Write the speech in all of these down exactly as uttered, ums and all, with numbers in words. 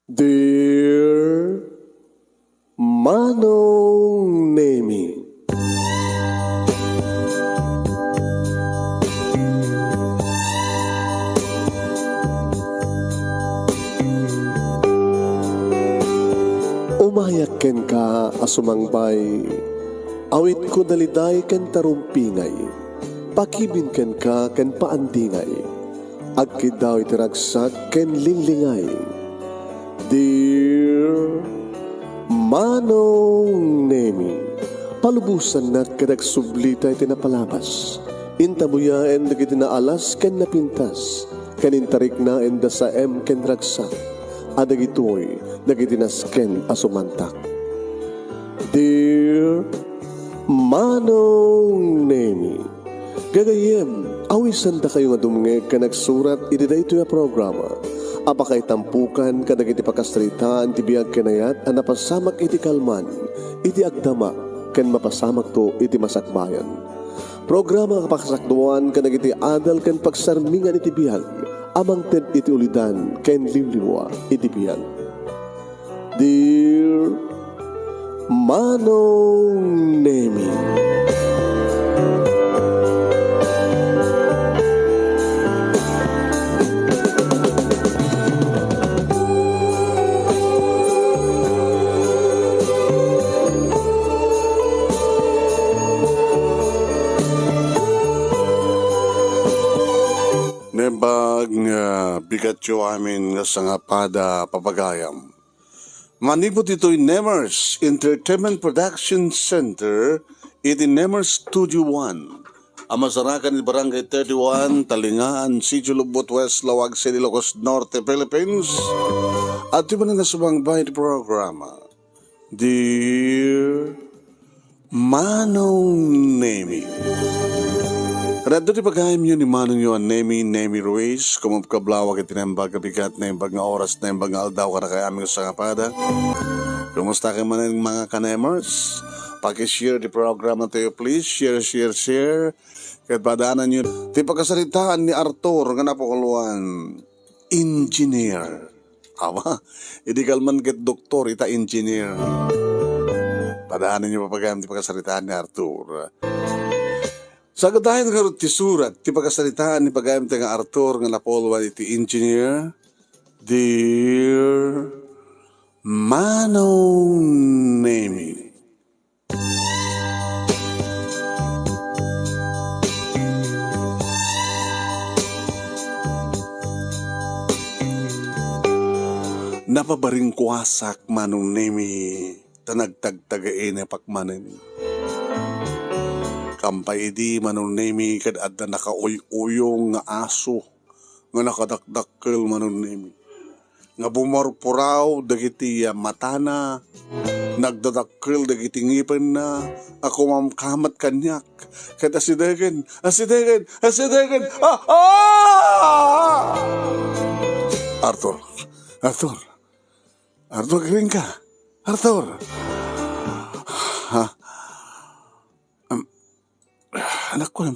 Dear Manong Nemi. Umayak kenka a sumangbay, awitko daliday ken tarumpingay, pakibin kenka ken paandingay, agkiddaw iti ragsak ken linglingay. Dear Manong Nemi, palubosannak ket agsublita iti napalabas. Intabuyaen dagiti naalas ken napintas, ken intariknaen da saem ken ragsak, a dagitoy dagiti nasken a sumantak. Dear Manong Nemi, gagayyem, awisandakayo nga dumngeg ken agsurat iti daytoy a programa a pakaitampukan kadagiti pakasaritaan ti biag ken ayat a napasamak iti kalman, iti agdama, ken mapasamakto iti masakbayan. Programa nga pakasakduan kadagiti adal ken pagsarmingan iti biag a mangted iti ulidan ken liwliwa iti biag. Dear Manong Nemi. Naimbag nga bigatyo amin nga sangapada, papagayam. Manipud ditoy Nemers Entertainment Production Center iti Nemers Studio One a masarakan iti Barangay thirty-one, Talingaan, Sitio Lubot West, Laoag City, Ilocos Norte, Philippines. Adtoy manen nga sumangbay iti programa, Dear Manong Nemi. Ket adda ti pagayamyo ni manongyo a Nemi, Nemi Ruiz, kumabkablawak iti naimbag nga bigat, naimbag nga oras, naimbag nga aldaw, kadakayo amin nga sangapada. Kumusta kayo manen, mga kanemers? Paki-share ti programa tayo, please. Share, share, share. Ket padaananyo ti pakasaritaan ni Arthur nga napauluan engineer. Awa, idi kalman ket doktor, ita engineer. Padaananyo, papagayam, ti pakasaritaan ni Arthur. Sagadayen ngarud ti surat ti pakasaritaan ni pagayam tayo nga Arthur nga napauluan iti engineer. Dear Manong Nemi. Napabaringkuasak, Manong Nemi, ta nagtagtagaenepak manen. Kampay idi, Manong Nemi, ket adda nakauyuyong nga aso nga nakadakdakkel, Manong Nemi, nga bumurpuraw dagiti, ah, matana, nagdadakkel dagiti ngipenna a kumamkamat kaniak, ket asidegen, asidegen, asidegen, ah, ah! Arthur, Arthur, Arthur, agriingka, Arthur. Ha? Am, anakko, am.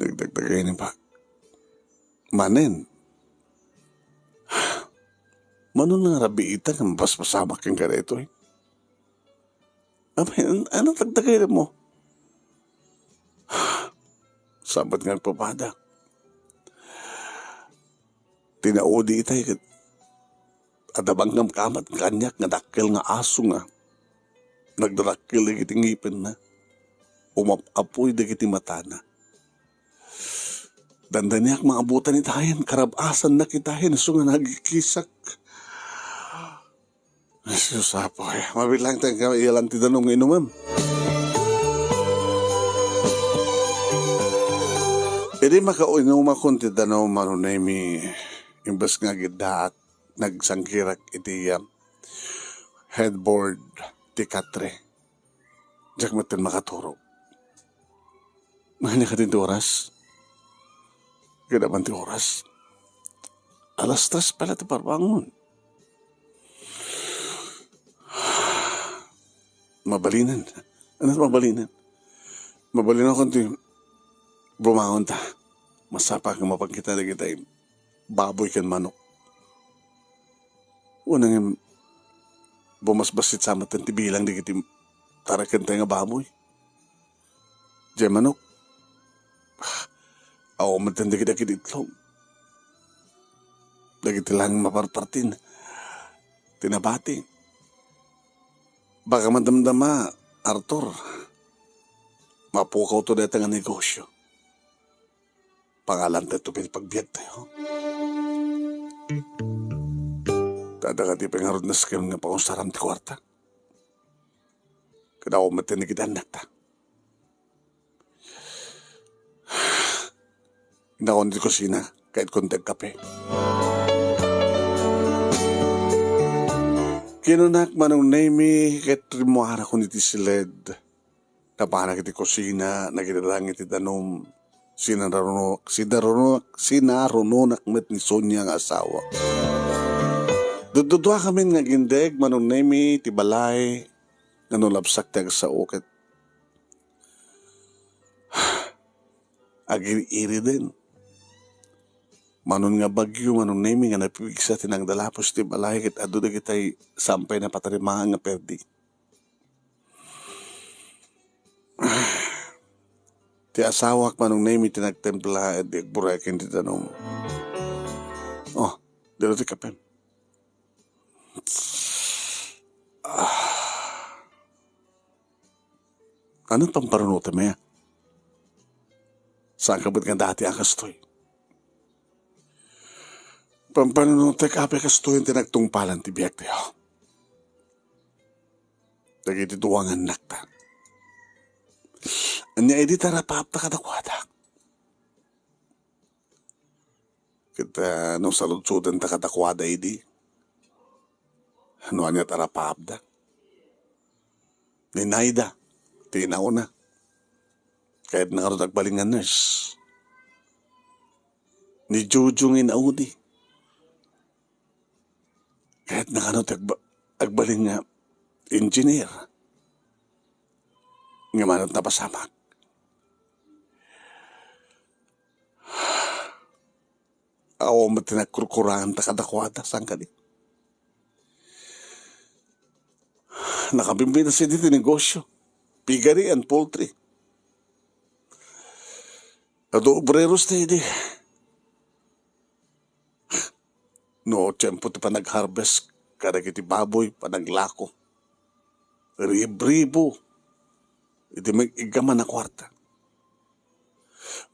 Nagdagdagay ni pa. Manen. Mano nga rabiitan nga mapaspasamak kenka daytoy? Apay, an-, ano dagdagay mo? Sabat nga agpapada. Tinaudi itay ket adda bangkamkamat kaniak nga dakkel nga aso nga nagdadakkel dagiti ngipenna, umap-apuy dagiti matana. Dandaniak maabutan itayen, karab-asannak itayen, isu nga nagikisak. Jesus, Apo, eh, mabilang tayo nga iyalan ti danum nga inumem. Idi makainumakon ti danum, Manong Nemi, imbes nga agiddaak, nagsangkirak iti, ah, headboard ti katre. Diak metten makaturog. Ania kadin ti oras? Kadaman ti oras. Alas tres pala ti parbangon. Mabalinen. Ano mabalinen? Mabalinakon ti bumangon ta. Masapa nga mapagkita dagiti baboy ken manok. Wen, ngem bumasbassit sa metten ti bilang dagiti tarekentayo nga baboy. Diay manok, awan metten dagiti agid-itlog. Dagiti lang maparpartin ti nabati. Baka madamdama, Arthur, mapukawto dayta nga negosio. Pangalantayo ti pagbiagtayo. Ta adda kadi pay ngarud nasken nga pangusaram ti kuarta. Ket awan met ti nagidannakta. Innaon ti kusina, kayat kon ti agkape. Kinunak, Manong Nemy, ket rimmuarakon iti siled. Napanak iti kusina, nagidadang iti danum. Sinaruno-, sinaruno-, sinarunonak met ni Sonia nga asawa. Dudduduakamin nga agindeg, Manong Nemy, ti balay, nga no labsak ti agsao ket agir-iriden. Manon nga bagyo, Manong Nemy, nga napipigsa ti nangdalapos ti balay ket adu dagitay saan pay napatarimaan nga perdi. Ti asawak, Manong Nemy, ti nagtempla, ket di agburek iti danum. Oh, dilo ti kapem. Ah. Ano pampanunotem, eh? Saan ka met nga dati a kastoy? Pampanunotek, apay, kastoy ti nagtungpalan ti biagtayo. Dagiti dua nga annakta. Ania idi ti arapaapta kadakuada? Ket, ah, no saludsodenta kadakuada idi, no ania ti arapaapda? Ni Naida ti inauna. Kayatna ngarud agbalin nga nurse. Ni Jojo nga inaudi. Kayatna kano ti agba-, agbalin nga engineer. Nga manat napasamak. Awan met ti nagkurkuranganta kadakuada, saan kadi? Nakabimbinas idi ti negosio. Piggery and poultry. Adu obreros ta idi. No tiempo ti panag-harvest kadagiti baboy, panaglako. Ribribo iti mag-iggaman a kuarta.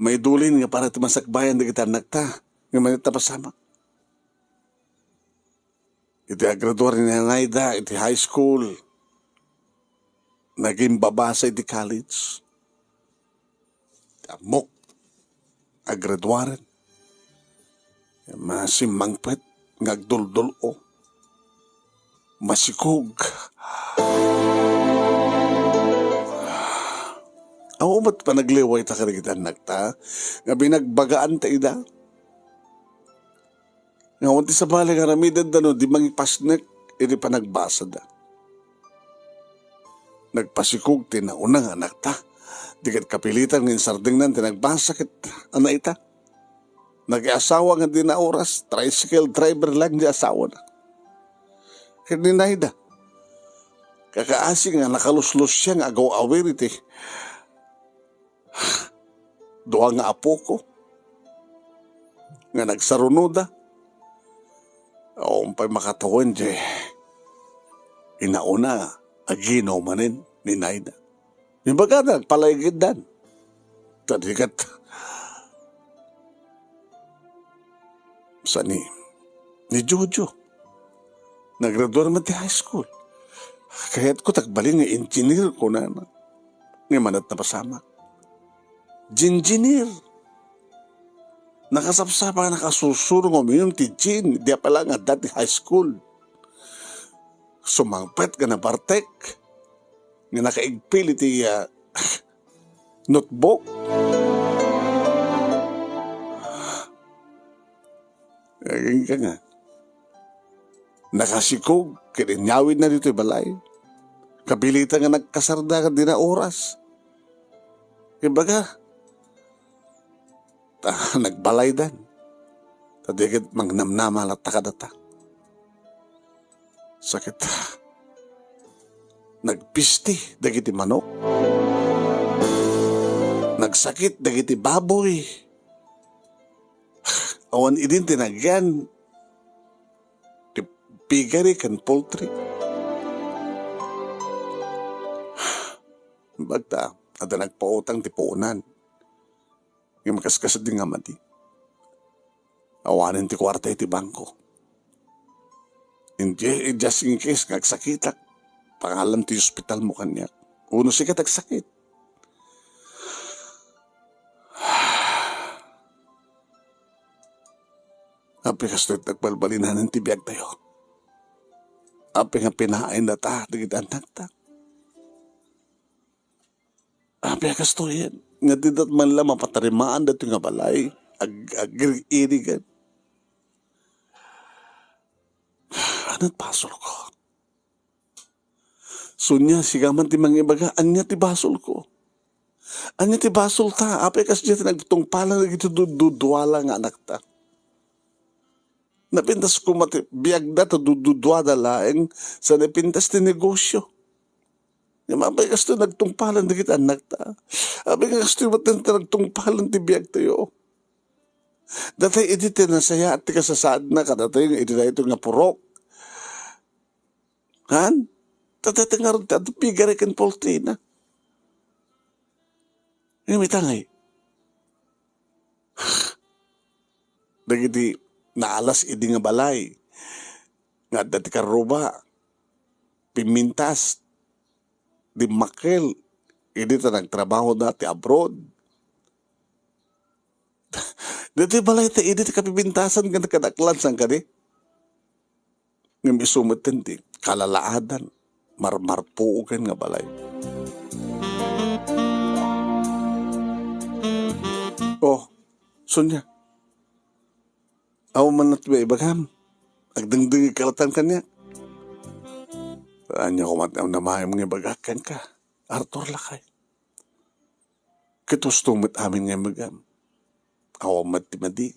Maidulin nga para ti masakbayan dagiti annakta nga manit napasamak. Iti agraduar ni Naida iti high school, naging babasa iti college. Ammok, agraduaren. Masimmangpet nga agduldul-o. Masikog. Awan met panagliwayta kadagiti annakta nga binagbagaanta ida. Nga awan ti sabali nga aramidenda no di mangipasnek iti panagbasada. Nagpasikog ti nauna nga anakta. Di ket kapilitan nga insardengnan ti nagbasa ket ania ita. Nakiasawa nga di naoras, tricycle driver lang di asawana. Ket ni Naida, kakaasi nga nakaluslusian nga agaw-awir iti dua nga apoko nga nagsarunoda. Awan pay makatawen ti inauna a gino manen ni Naida. Imbagada, nagpalaigiddan. Ta di ket sani ni Jojo. Naggraduar met ti high school. Kayatko ti agbalin nga engineer, kunana. Nga manat napasamak. Engineer. Nakasapsapa, nakasursuro nga uminum ti gin, di pay la nga adda ti high school. Sumangpet nga nabartek, nga nakaigpil iti, ah, notebook. Agingga nga. Nakasikog ket inyawidna ditoy balay. Kapilitan nga nagkasarda ket di naoras. Ibaga, ta nagbalaydan. Ta di ket mangnamnama latta kadata. Sakit. Nagpisti dagiti manok. Nagsakit dagiti baboy. Awan idin ti nagyan ti piggery ken poultry. Bagta, adda nagpautang ti puonan. Nga makaskasdeng nga madi. Awanen ti kuarta iti bangko. In ju-, in just in case nga agsakitak, pangalam ti ospital mo kaniak. Uno sika ti agsakit. Apay kastoy ti agbalbalinanan ti biagtayo? Apay nga pinaayna ta dagiti annakta? Apay a kastoy, nga dida man la mapatarimaan daytoy nga balay, ag-, agir-irigan. Ania ti basolko? Sonia, sika man ti mangibaga, ania ti basolko? Ania ti basolta? Apay kasdiay ti nagtungpalan dagiti dududuala nga anakta? Napintas koma ti biagda ta dududuada laeng sa napintas ti negosio. Ngem apay kastoy nagtungpalan dagiti annakta? Apay nga kastoy met ti nagtungpalan ti biagtayo? Daytoy idi ti nasayaat ti kasasaadna kadatayo nga idi daytoy nga purok. Han? Daytoy ti ngarud ti adu piggery ken poultry na. Ngem ita ngay, dagiti naalas idi nga balay nga adda ti karruba, pimmintas, dimmakkel idi ta nagtrabahoda ti abroad. Daytoy balay ta idi ti kapipintasan ken kadaklan, saan kadi? Ngem isu metten ti kalalaadan, marmarpuogen nga balay. Oh, Sonia. Awan man ti maibagam. Agdengdengngeg ka latta kaniak. Ania koma ti awan nga ibagak kenka, Arthur lakay? Ket usto met amin nga ibagam. Awan met ti madi,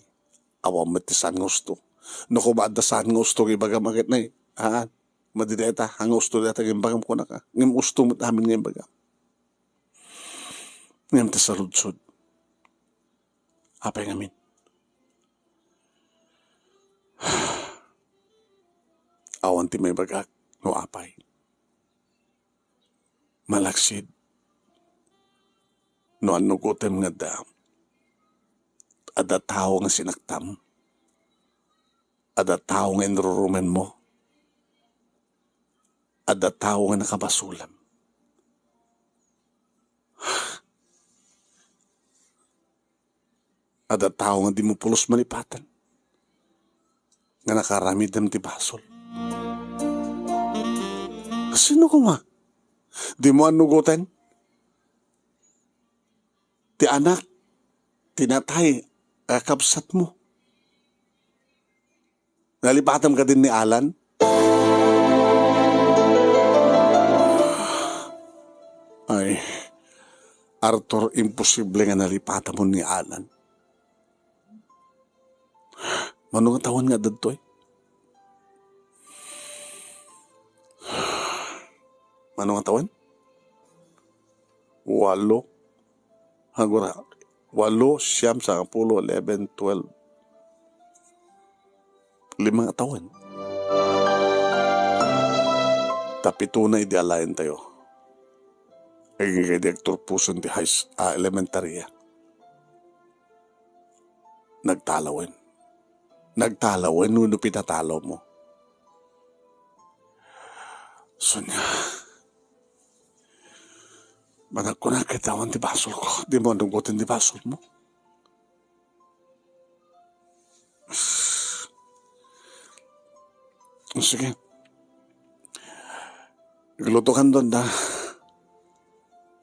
awan met ti saan nga usto. No koma adda saan nga usto nga ibagam, ket nay, haan, madi dayta, nga usto dayta nga ibagam kunaka. Ngem usto met amin nga ibagam. Ngem ti saludsod, apay ngamin? Awan ti maibagak no apay. Malaksid no annugotem nga adda, adda tao nga sinaktam, adda tao nga inrurumenmo, adda tao nga nakabasolem. Adda tao nga dimo pulos malipaten nga nakaramidem ti basol. Sino koma? Dimo annugoten? Ti anak ti natay a kabsatmo. Nalipatam kadin ni Alan? Ay, Arthur, imposible nga nalipatam ni Alan. Mano nga tawen nga adda ditoy? Mano nga tawen? Walo. Agora, walo, siam, sangapulo, eleven, twelve. Lima nga tawen. Ta pitona idi alaentayo. Agingga idi agturposen ti high s-, ah, elementarya. Nagtalawen. Nagtalawen wenno pinatalawmo. Sonia, managkunak ket awan ti basolko. Dimo annugoten ti basolmo. Sige. Iglutokan don da.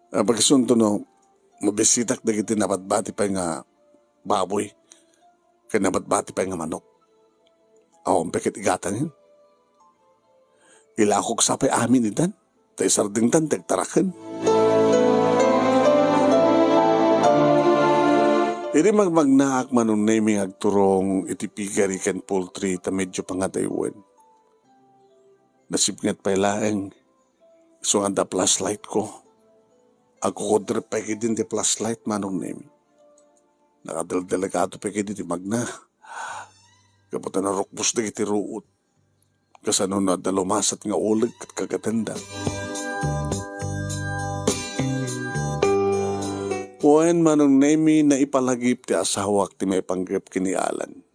Apakisunto no, mabisitak dagiti nabatbati pay nga baboy, ken nabatbati pay nga manok. Awan pay ket igatangen. Ilakok sa pay amin itan, ta isardengtan ti agtaraken. Idi magmagnaak, Manong Nemy, nga agturong iti piggery ken poultry ta medyo pangadaywen. Nasipnget pay laeng, isu nga adda flashlight ko. Agkukudrep pay ketdin ti flashlight, Manong Nemi. Nakadeldelegado pay ketdi ti magna. Gapu ta narukbos dagiti ruot. Kasano no adda lumasat nga uleg ket kagatenda. Wen, Manong Nemi, naipalagip ti asawak ti maipanggep ken ni Alan.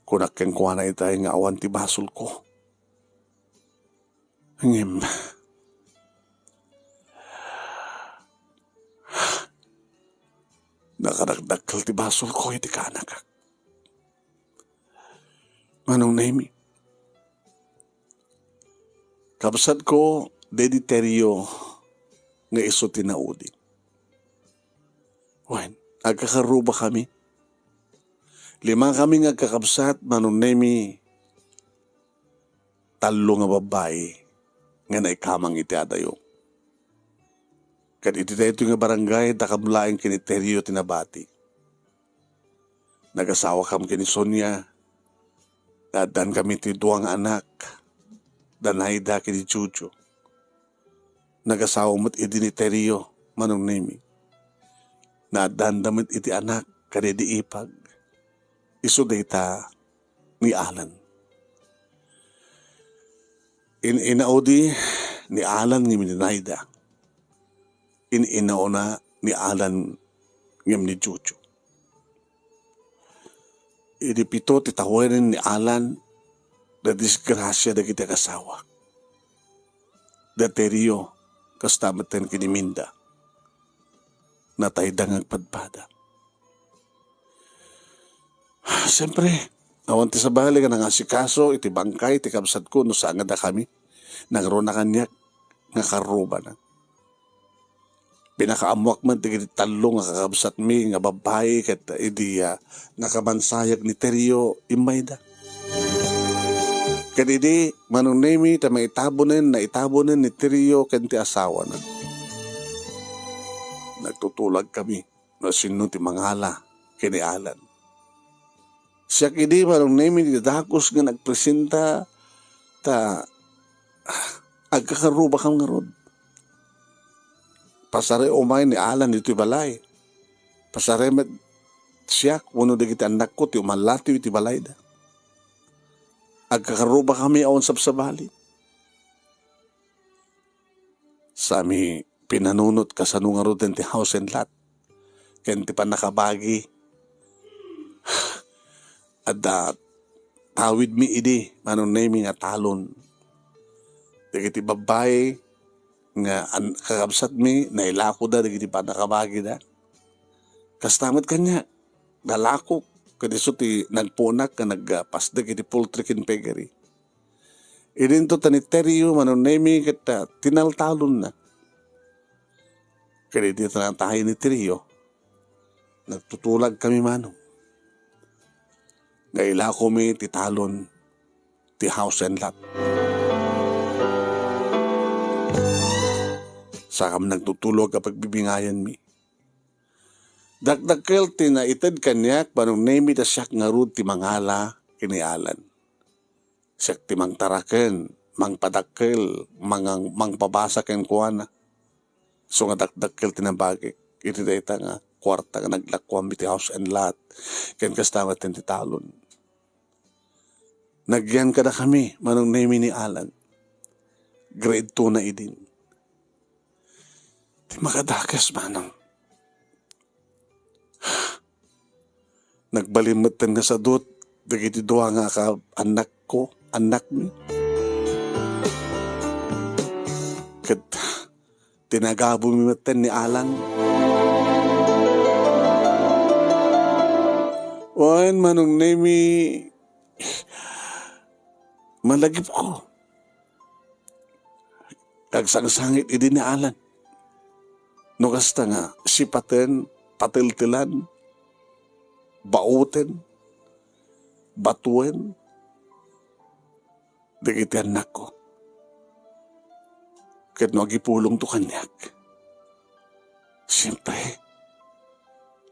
Kunak kenkuana itay nga awan ti basolko. Ngem, nakadakdakkel ti basolko iti kaanakak. Manong Nemi, kabsatko, Daddy Terio, nga isu ti naudi. Wen, agkakarrubakami. Limakami nga agkakabsat, Manong Nemi, tallo nga babbai nga naikamang iti adayo. Ket iti daytoy nga barangay, dakam laeng ken ni Terio ti nabati. Nagasawakam ken ni Sonia. Naaddankami ti dua nga anak, da Naida ken ni Jojo. Nagasawa met idi ni Terio, Manong Nemi. Naaddanda met iti anak kadaydi ipag. Isu dayta ni Alan. In-inaudi ni Alan ngem ni Naida. In-inauna ni Alan ngem ni Jojo. Idi pito ti tawen ni Alan, nadisgrasia dagiti agasawak. Da Terio, kasta metten ken ni Minda. Natayda nga agpadpada. Siempre, awan ti sabali nga nangasikaso iti bangkay ti kabsatko no saan nga dakami. Nangruna kaniak nga karrubana. Pinakaammoak met dagiti tallo nga kakabsatmi nga babbai ket idi, ah, nakabansayag ni Terio, immayda. Ket idi, Manong Nemi, ta maitabonen, naitabonen ni Terio ken ti asawana. Nagtutulagkami no sinno ti mangala ken ni Alan. Siak idi, Manong Nemi, ti dagus nga nagpresenta, ta agkakarrubakam ngarud. Pasare umay ni Alan ditoy balay. Pasare met siak wenno dagiti annakko ti umallatiw iti balayda. Agkakarrubakami awan sabsabali. Sami pinanunot kasano ngaruden ti house and lot ken ti pannakabagi. Adda tawidmi idi, Manong Nemi, nga talon. Dagiti babbai nga an-, kakabsatmi, nailakoda dagiti pannakabagida. Kasta met kaniak, nalakok, ket isu ti nagpuonak nga nagpasdek iti poultry ken piggery. Idinto ta ni Terio, Manong Nemi, ket, ah, tinaltalonna. Ket idi ta natayen ni Terio, nagtutulagkami, Manong, nga ilakomi ti talon ti house and lot. Sakam nagtutulog a pagbibingayanmi. Dakdakkel ti naited kaniak, Manong Nemi, ta siak ngarud ti mangala ken ni Alan. Siak ti mangtaraken, mangpadakkel, mangang-, mangpabasa kenkuana. Isu nga dakdakkel ti nabagik iti dayta nga kuarta nga naglakuam iti house and lot, ken kasta met ti talon. Nagyan kadakami, Manong Nemi, ni Alan. Grade two na idin. Ti makadakes, Manong. Nagbalin metten nga sadut dagiti dua nga ka-, annakko, annakmi. Ket tinagabomi metten ni Alan. Wen, Manong Nemi, malagipko. Agsangsangit idi ni Alan. No kasta nga sipaten, pateltelan, baoten, batuen dagiti annakko. Ket no agipulongto kaniak, siempre,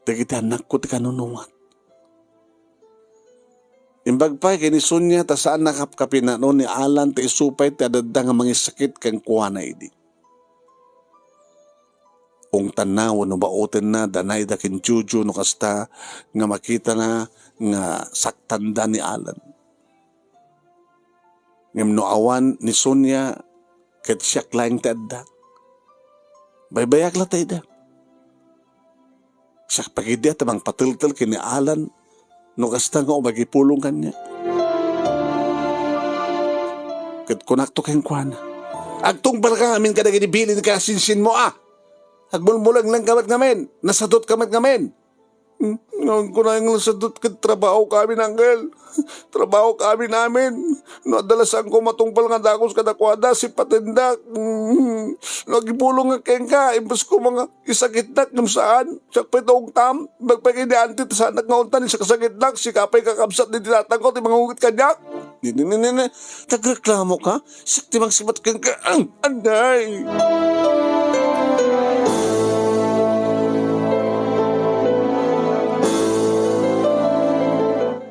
dagiti annakko ti kanunongat. Imbag pay ken ni Sonia ta saan nakapkapinano ni Alan ta isu pay ti adda nga mangisakit kenkuana idi. Ungtanna wenno baotenna, danayda ken Jojo no kasta nga makitana nga saktanda ni Alan. Ngem no awan ni Sonia, ket siak laeng ti adda. Baybayag la ta ida. Siak pay idi a ti mangpateltel ken ni Alan no kasta nga umagipulong kaniak. Ket kunakto kenkuana, "Agtungpalka ngamin kadagiti bilin ken sinsinmo a! Agmulmulenglenka met ngamin, nasadutka met ngamin!" Hmm, ngamin ko nasadutka ket trabahokamin, Uncle. Trabahokamin amin. No adda la saanko matungpal nga dagus kadakuada, sipatendak. Hmm, no agipulongak kenka, imbes ko nga isakitnak ngem saan. Siak pay ti ungtam. Imbag pay ken ni Auntie ta saanak nga untan, isakasakitnak. Sika pay kakabsat ni tatangko ti mangugit kaniak. Ni, ni, ni, ni, ni. Nagreklamoka? Siak ti mangsibat kenka. Ang, anay!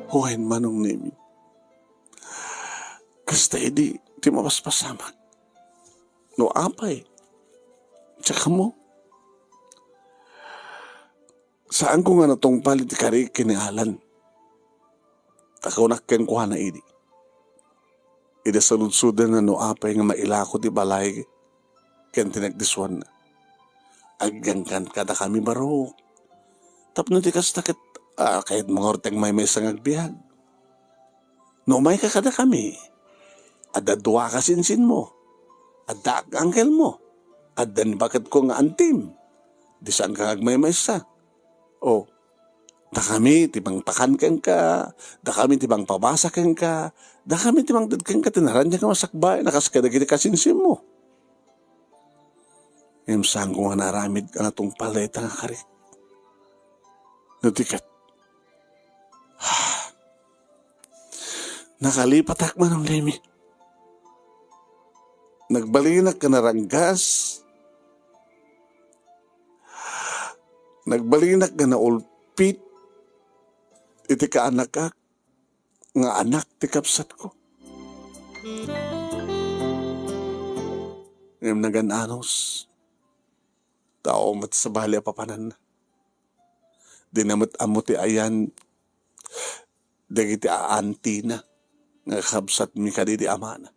Wen, Manong Nemi. Kasta idi ti mapaspasamak. No apay, tsaka mo. Saanko nga natungpal iti kari ken ni Alan. Ta kunak kenkuana idi, ida saludsodanna no apay nga mailako ti balay ken ti nagdisuanna. Agyangkan kadakami, barok. Tapno ti kasta ket, ah, kayatmo nga urteng maymaysa nga agbiag. No umayka kadakami, adda dua ka sinsinmo. Adda uncle mo. Adda ni baketko nga antim. Di saanka nga agmaymaysa. O, dakami ti mangpakan kenka, dakami ti mangpabasa kenka, dakami ti mangted kenka ti naraniag nga masakbayan a kas kadagiti kasinsinmo. Ngem saanko nga naaramid a natungpal dayta nga karik. No di ket, nakalipatak, Manong Nemi. Nagbalinak nga naranggas. Nagbalinak nga naulpit iti kaanakak nga anak ti kabsatko. Ngem nagan-anos, tao met sabali a papananna. Dina met ammo ti ayan dagiti aantina nga kakabsatmi kadidi amana.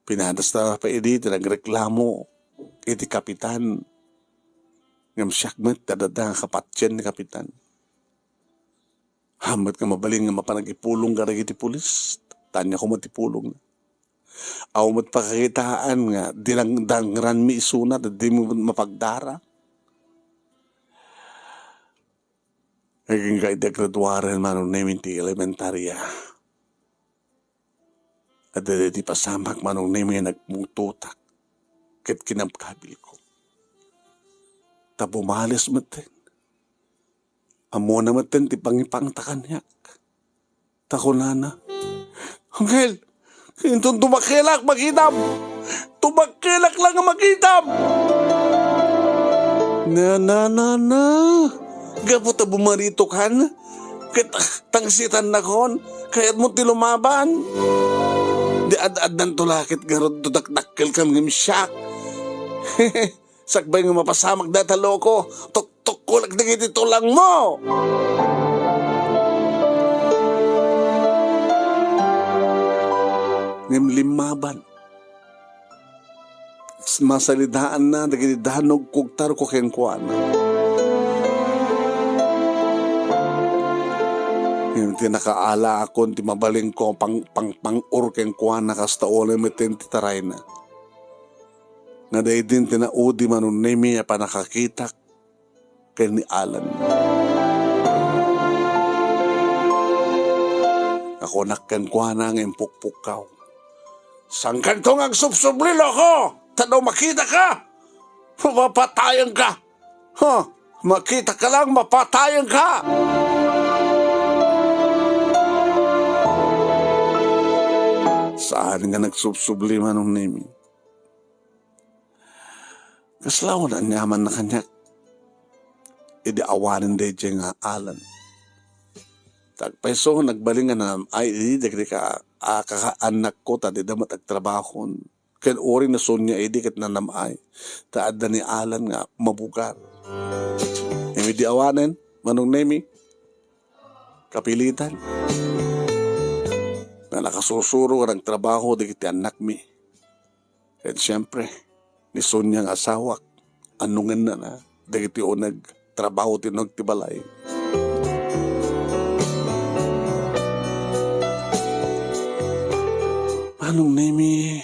Pinadasta pay idi ti nagreklamo iti kapitan. Ngem siak met ti adda nga kapatien ni kapitan. Hammet nga mabalin nga mapan agipulong kadagiti pulis, ta ania koma ti pulongna. Awan met pakakitaan nga dinangdangranmi isuna, ta dimo met mapagdara. Agingga iti graduaren, Manong Nemi, ti elementaria. Adda daydi pasamak, Manong Nemi, nga nagpungtotak ket kinabkabilko. Ta bumales metten. Ammona metten ti pangipangta kaniak. Ta kunana, "Uncle, inton tumakkelak, makitam! Tumakkelak lang nga makitam!" Na, na, na, na. Gapu ta bumaritokan, ket, ah, tangsitannakon, kayatmo ti lumaban. Di ad-addanto la ket ngarud dakdakkelkam ngem siak. Sakbay nga mapasamak dayta loko, tuktukkolak dagiti tulangmo. Ngem limmaban. Masalidaanna dagiti danog kugtarko kenkuana. Ngem ti nakaalaakon ti mabalinko pang-, pang-, pang-ur kenkuana kasta unay metten ti tarayna. Nga daydin ti naudi, Manong Nemi, a pannakakitak ken ni Alan. Nakunak kenkuana nga impukpukkaw, "Saankanto nga agsubsubli, loko? Ta no makitaka, mapatayenka! Ha? Makitaka lang, mapatayenka!" Saan nga nagsubsubli, Manong Nemi. Kasla wen aniamanna kaniak idi awanen daydiay nga Alan. Nagpayso, nagbalin nga nanam-ay idi dagiti ka-, a, kakaannakko ta dida met agtrabahon. Ken uray ni Sonia idi ket nanam-ay ta adda ni Alan nga mabugar. Ngem idi awanen, Manong Nemi, kapilitan nga nakasusuro nga nagtrabaho dagiti annakmi. Ket siempre, ni Sonia nga asawak, annongennana dagiti uneg, trabaho ti uneg ti balay. Manong Nemi,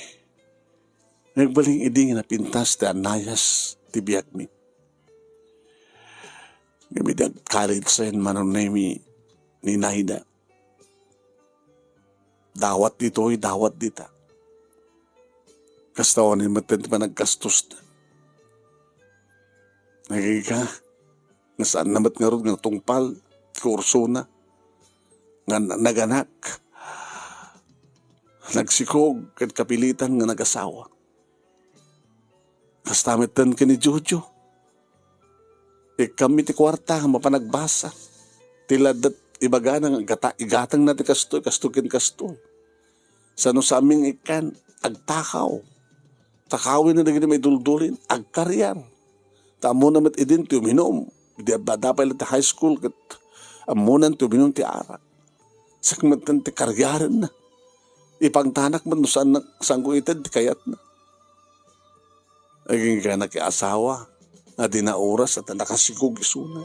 nagbalin idi nga napintas ti annayas ti biagmi. Ngem idi agkalidsay, Manong Nemi, ni Naida, dawat ditoy, dawat dita. Kasta awanen met ti panaggastosta. Nagingga nga saanna met ngarud nga natungpal ti kursona nga na-, naganak, nagsikog, ket kapilitan nga nagasawa. Kasta metten ken ni Jojo. Ikkanmi ti kuarta nga mapan agbasa. Ti laddat ibagana nga gata-, igatangna ti kastoy, kastoy ken kastoy. Sano sa amin nga ikkan, agtakaw. Takawenna dagiti maiduldulin, agkariar. Ta ammona met idin ti uminum. Idi adda pay la ti high school ket ammonan ti uminum ti arak. Siak metten ti kariarenna. Ipangtanak met no saan, saanko ited ti kayatna. Agingga nga ti asawa nga dina oras a ta nakasikog isuna.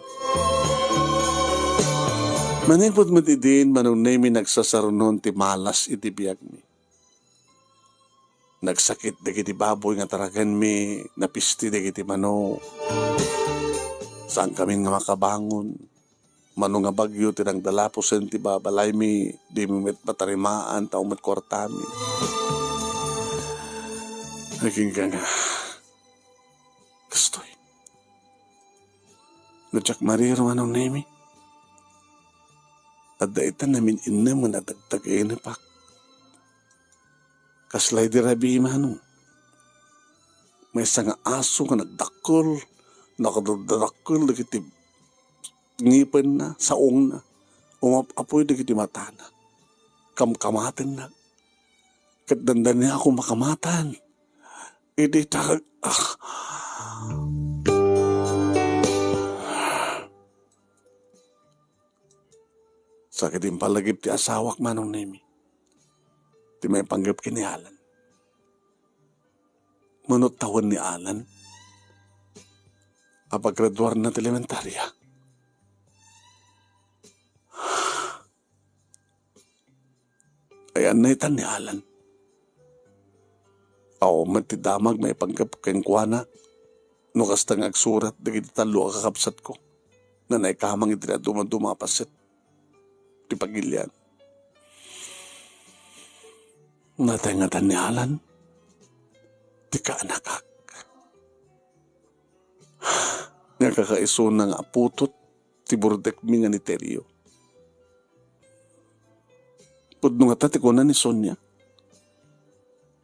Manipud met idin, Manong Nemi, nagsasarunon ti malas iti biagmi. Nagsakit dagiti baboy nga tarakenmi, napisti dagiti manok. Saankami nga makabangon. Mano nga bagyo ti nagdalapusen ti babalaymi, dimi met matarimaan, tao met kuartami. Agingga nga, kastoy. No diak mariro, Manong Nemi, adda ita namin-innem nga natagtagayenepak. Kasla idi rabii, Manong. Maysa nga aso nga nagdakkel, nakadadakkel dagiti ngipenna, saongna, umap-apuy dagiti matana. Kamkamatennak. Ket dandaniakon makamatan. Idi ta-, ah. Sakit impalagip ti asawak, Manong Nemi. Ti maipanggep ken ni Alan. Mano tawen ni Alan a paggraduarna ti elementaria. Ayanna itan ni Alan. Awan met ti damag maipanggep kenkuana no kasta nga agsurat dagiti tallo a kakabsatko. Nanay kamang iti dadduma-duma a paset ti pagilian. Natengngatan ni Alan ti kaanakak. Nga kakaisuna nga aputot ti burdekmi nga ni Terio. Pudno ngata ti kuna ni Sonia.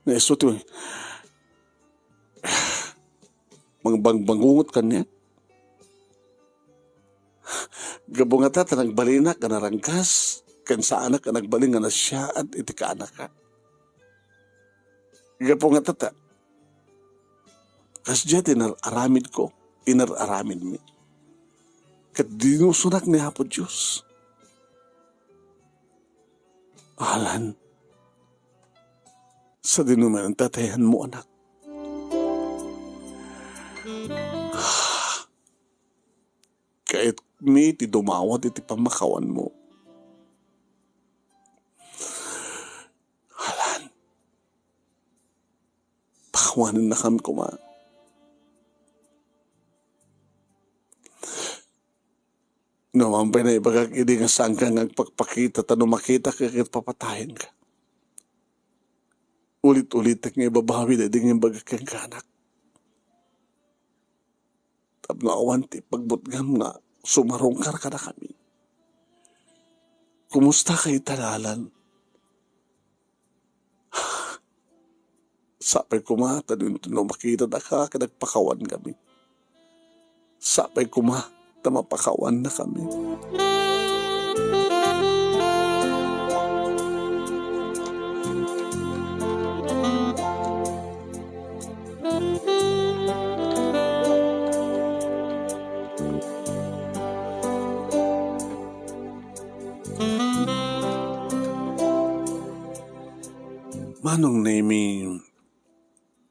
Nga isu ti mangbangbangungot kaniak. Gapu ngata ta nagbalinak nga narangkas, ken saanak a nagbalin nga nasiaat iti kaanakak. Gapu ngata ta, kasdiay ti inar-aramidko, inar-aramidmi. Ket dinusonak ni Apo Dios. Alan, sadino man ti atayanmo, anak. Kayatmi ti dumawat iti pammakawanmo. Alan, pakawanennakami koma. No awan pay naibagak idi nga saanka nga agpakpakita, ta no makitak ket papatayenka. Ulit-ulitek nga ibabawi daydi nga imbagak kenka, anak. Tapno awan ti pagbutngam nga sumarungkar kadakami. Kumusta ka ita, Alan? Sapay koma ta dinto no makitadaka ket agpakawannakami. Sapay koma ta mapakawannakami. Manong Nemi,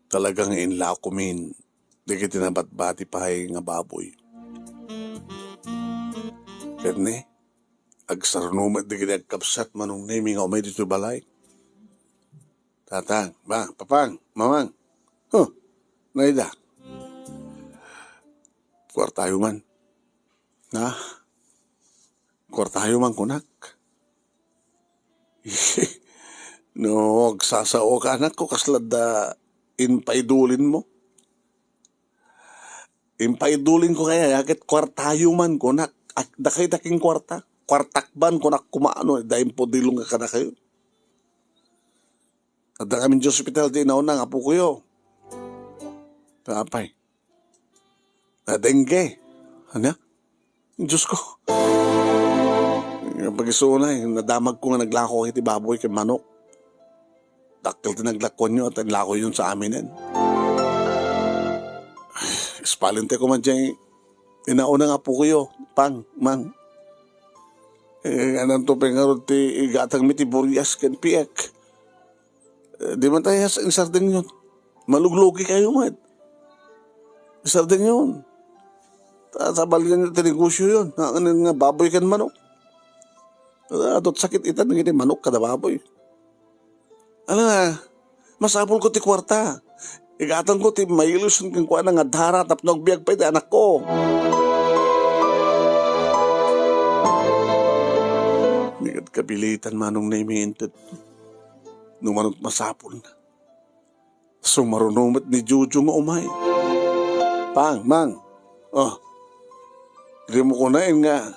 talaga nga inlakomin dagiti nabatbati pay nga baboy. Ket ne, agsaruno met dagiti agkabsat, Manong Nemi, nga umay ditoy balay. Tatang, ba, Papang, Mamang. Huh, naida. Kuartayo man. Na, kuartayo man kunak. No, agsasaoka, anakko, kasla da impaidulinmo. Impaidulinko kaya, ya ket kuartayo man kunak. Ak-, dakay daking kuarta. Kuartak man kunak koma no, da impudilon nga kadakayo. Adda kami iti ospital ti inauna nga apokoyo. Apay. Na dengue. Ania? Diyos ko. Pag-isunay, nadamagko nga naglako iti baboy ken manok. Dakkel ti naglakuanyo at inlakoyon sa aminen. Ispalente ko man dyan, inauna nga apokoyo, Pang, Mang. Eh, ananto pay ngarud ti igatangmi ti burias ken piek. Eh, di man tayo sa insardengyon. Maluglugi kayo met. Insardengyon. Ta-, tabalgan nyo ti negosyo yun. Nga, nga, nga baboy ken manok. Adot sakit itan nga manok kada baboy. Ala, masapul ko ti kuarta. Igatang ko ti mailuson kenkuana nga dara tapno agbiag pay ti anakko. Ni ket kapilitan manong naiminted. No manok masapul na. Sumaruno met ni Jojo nga umay. Pang, Mang. Oh. Di mo kunain nga.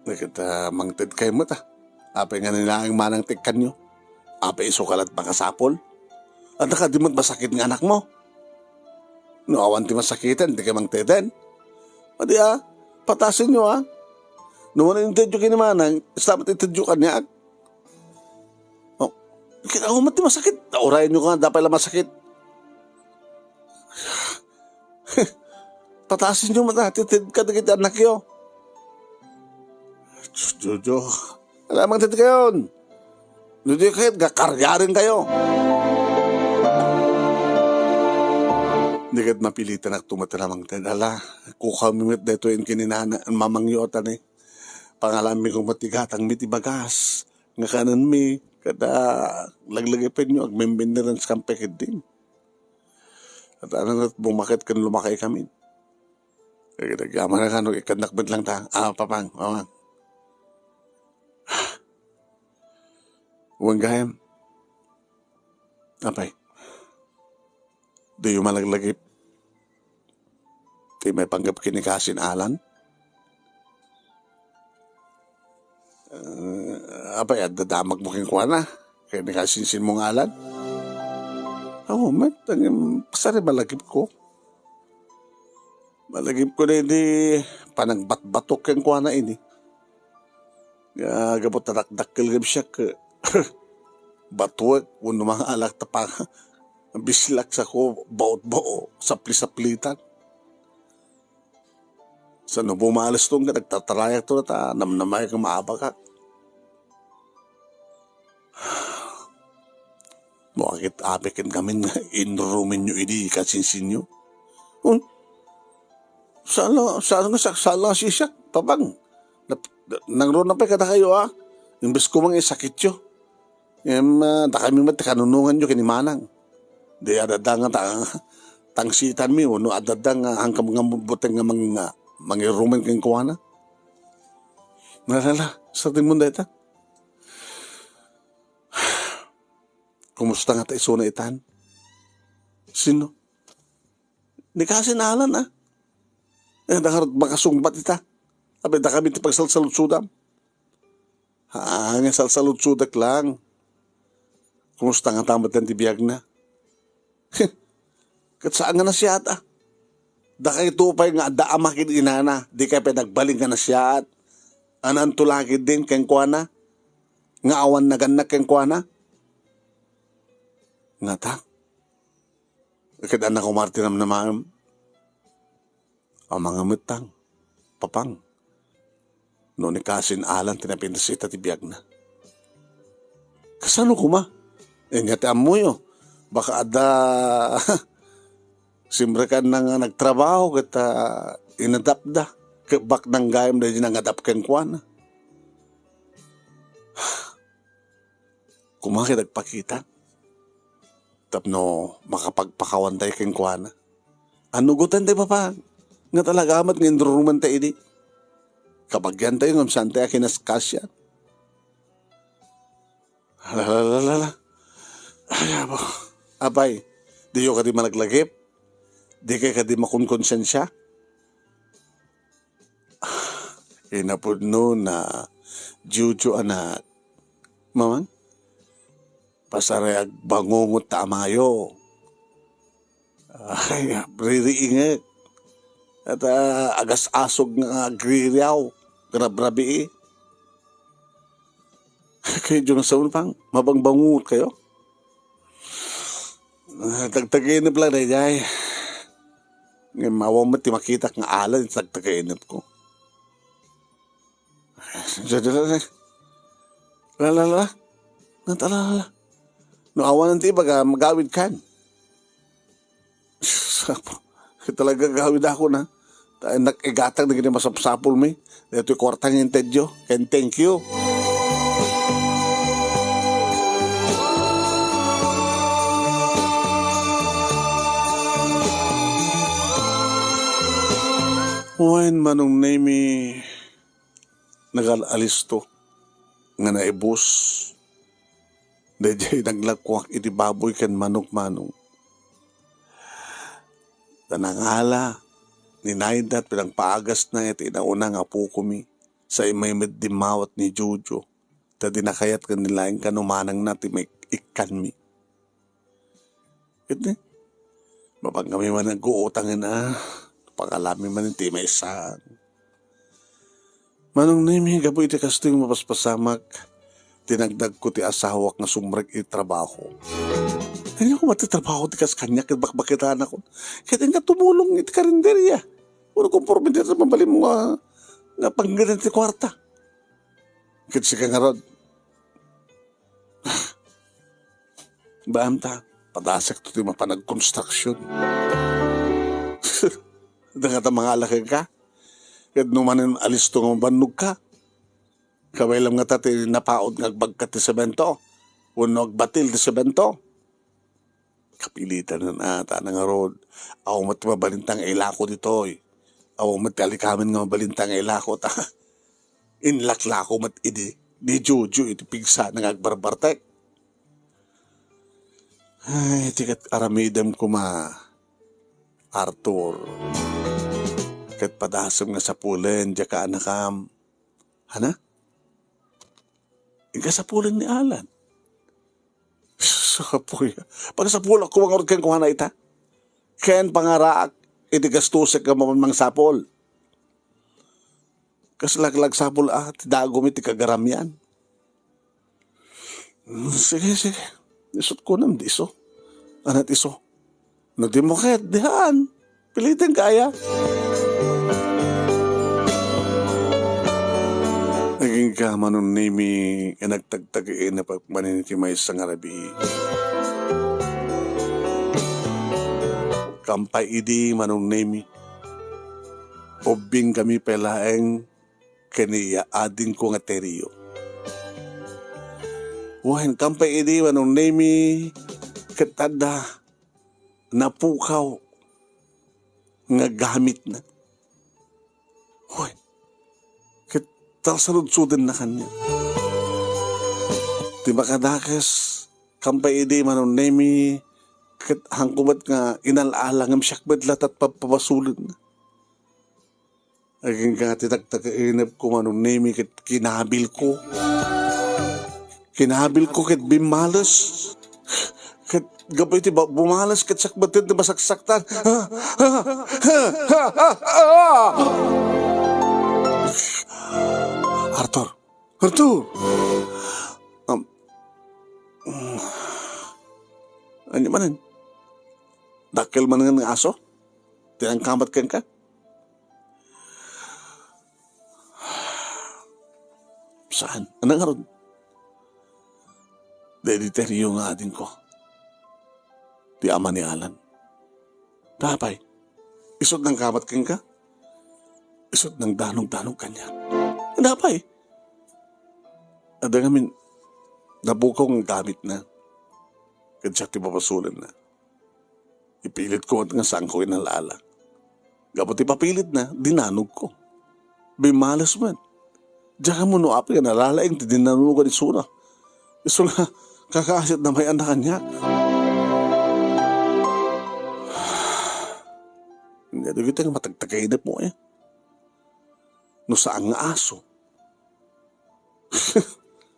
Nagkita mangted kayo met, ah. Apay nga ninaang manang tikkanyo. Apay isu ka la't makasapul. Adda ka di met masakit nga anak mo. No awan ti masakitan, di ka mangteden. Adi, ah, patasin nyo, ah. No man intedyo kini manang, istamat intedyo kaniak. Oh, kitaw met ti masakit. Urayen nyo nga, dapay la masakit. Patasin nyo man, ah, ti ted kadagiti anakyo. Jojo, alamang ti kayon. No di kayo, gakaryarin kayo. Di ket mapilitan ak tumatala mangted. Ala, kukami met daytoy in kininana, mamangyo atani. Pangalanmi kong matigatang mi ti bagas. Nga kanenmi, kada laglagipenyo, agmembenneran sa kampay keddin. At ano na't bumaket ken lumakay kami. Kaya nagyaman na kano, ikannak met lang ta. Ah, Papang, Mamang. Wen gayam. Apay. Diyo malaglagip. Ti maipanggep ken ni Kasin Alan. Eh, apay, adda damagmo kenkuana. Ken ni Kasinsin mo nga Alan. Aw, met, ang, pasari malagip ko. Malagip ko na ini panagbatbatok kenkuana ini. Nga gapu ta dakdakkel gayam siak, eh, batuek wenno mangaalak ta pang-, bislak sako baot-bao, sapli-saplitan. Sa no bumales to, nga nagtatarayak to, ta namnamayak nga maabakak. Bakit apay ken ngamin nga inrumenyo idi kasinsinyo? Hmm? Saan la, saan nga sak-, saan la sisiak, Papang? Nap-, nangruna pay kadakayo, ah. Imbes ko mang isakityo. Em, ah, dakami met ti kanunonganyo ken ni Manang. Di adda nga ta-, tangsitanmi, wenno adda nga angkam nga buteng nga mang-, nga mangirumen kenkuana. Nalala, sa timun dayta. Kumusta nga ta isuna itan? Sino? Ni Kasin Alan, ah. Eh, dangarot makasungbat ita. Apay dakami ti pagsalsaludsodam. Ah, nga salsaludsodak lang. Kumusta nga ta met ti biagna? Ket saan nga nasiat, ah. Dakayto pay nga adda ama ken inana, di kay pay nagbalin nga nasiat. Ananto la ketdin kenkuana, nga awan nagannak kenkuana. Ngata, ket annak umar ti namnamaem. Amangan met tang, Papang, no ni Kasin Alan ti napintas ita ti biagna. Kasano koma? Ania ti ammoyo? Baka adda simrekanna nga nagtrabaho ket, ah, inadapda. Ket baknang gayam daydi nangadap kenkuana. Koma ket agpakita tapno makapagpakawan tayo kenkuana. Anugotan tayo, Papa, nga talaga met nga inruruman tayo idi. Kabagian tayo ngem saan tayo a kinaskasian. Ala, ala, ala, ala. Ay, abo. Apay, diyo kadi malaglagip? Dikay kadi makonkonsensia? Inapudno na, Jojo, anak. Mamang, pasaray agbangungot ta amayo. Ay, ririingek. At, ah, agas-asog nga agririaw, grabrabii. Kayo, Diyo nga saon pang, mabangbangungot kayo? Ah, tagtagainep lang, dayjay. Ngem awan met ti makitak nga alan iti tagtagainep ko. Dada, dada. La, la, la. Nata, la, la, la. No awanan ti ibaga, magawid kan. Sapo. Talaga gawid ako na. Ta-, nakigatang na gini masapsapul mi. Dito yung kwartang intedyo. And thank you. Wen, Manong Nemi, nagal-alisto nga naibus. Daydiay naglakuak iti baboy ken manok, Manong. Ta nangala, ninayda, pinangpaagasna iti nauna nga apokomi. Sa imay met dimmawat ni Jojo, ta di nakayat nga nilaing kanumanangna ti maikkanmi. Ket ni, mapangkami man nagguutangen a, pangalami man ti maysa. Manong Nemi, gapu iti kastoy nga mapaspasamak, tinagdagko ti asawak nga sumrek iti trabaho. Ania koma ti trabaho ti kas kaniak ket bakbakitanakon? Ket inka tumulong iti karinderia. Uno, komporme dita mabalin mo nga, nga panggenan ti kuarta. Ket sika ngarud, baam ta, padasek to ti mapan agkonstruksion. Dangata mangala kenka. Ket no manen alisto nga mabannogka, kabay lang ngata ti napaut nga agbagka ti semento, wenno agbatil ti semento. Kapilitanen a, ta nangarud, awan met ti mabalinta nga ilako ditoy. Awan met ti alikamen nga mabalinta nga ilako, ta inlaklako met idi ni Jojo iti pigsana nga agbarbartek. Ay, ti ket aramidem koma, Arthur. Ket padasem nga sapulen, diak kaanakam. Hana? Inka sapulen ni Alan. Sapuy. Pagsapulak ko ngarud kenkuana ita. Ken pangaraak iti gastosek nga mamang sapul. Kas laglagsapul a ti dagum iti kagaramian. Mm, sige, sige. Isut ko nam di iso. Anat iso. No di mo ket, dihaan. Piliten ka aya. Agingga, Manong Nemi, nga nagtagtagainep manen iti maysa nga rabii. Kampay idi, Manong Nemi. Ubbing kami pay laeng ken ni adingko nga Terio. Wen, kampay idi, Manong Nemi, ket adda napukaw nga gamitna. Hoy, ket talsarudsudenna kaniak. Ti makadakes, kampay idi, Manong Nemi, ket hanko met nga inal-ala ngem siak met latat pabpabasulenna. Agingga ti tagtagainep ko, Manong Nemi, ket kinabilko. Kinabilko ket bimmales. Ket gapu iti ba-, bumales ket sakbeten ti masaksaktan. Arthur! Arthur! Am, mm, ania manen? Dakkel manen nga aso? Ti nangkamat kenka? Saan? Ania ngarud? Daydi Terio nga adingko, ti ama ni Alan. Apay, isu't nangkabat kenka? Isu't nangdanogdanog kaniak? Apay, adda ngamin napukaw nga gamitna. Ket siak ti babasolenna. Ipilitko met nga saanko inala-ala. Gapu ti papilitna, dinanogko. Bimmales met. Diak ammo no apay nga nalalaing ti dinanogan isuna. Isu nga, kakaasitna may-anna kaniak. Ania dagitoy nga matagtagayna, Poy? No saan nga aso?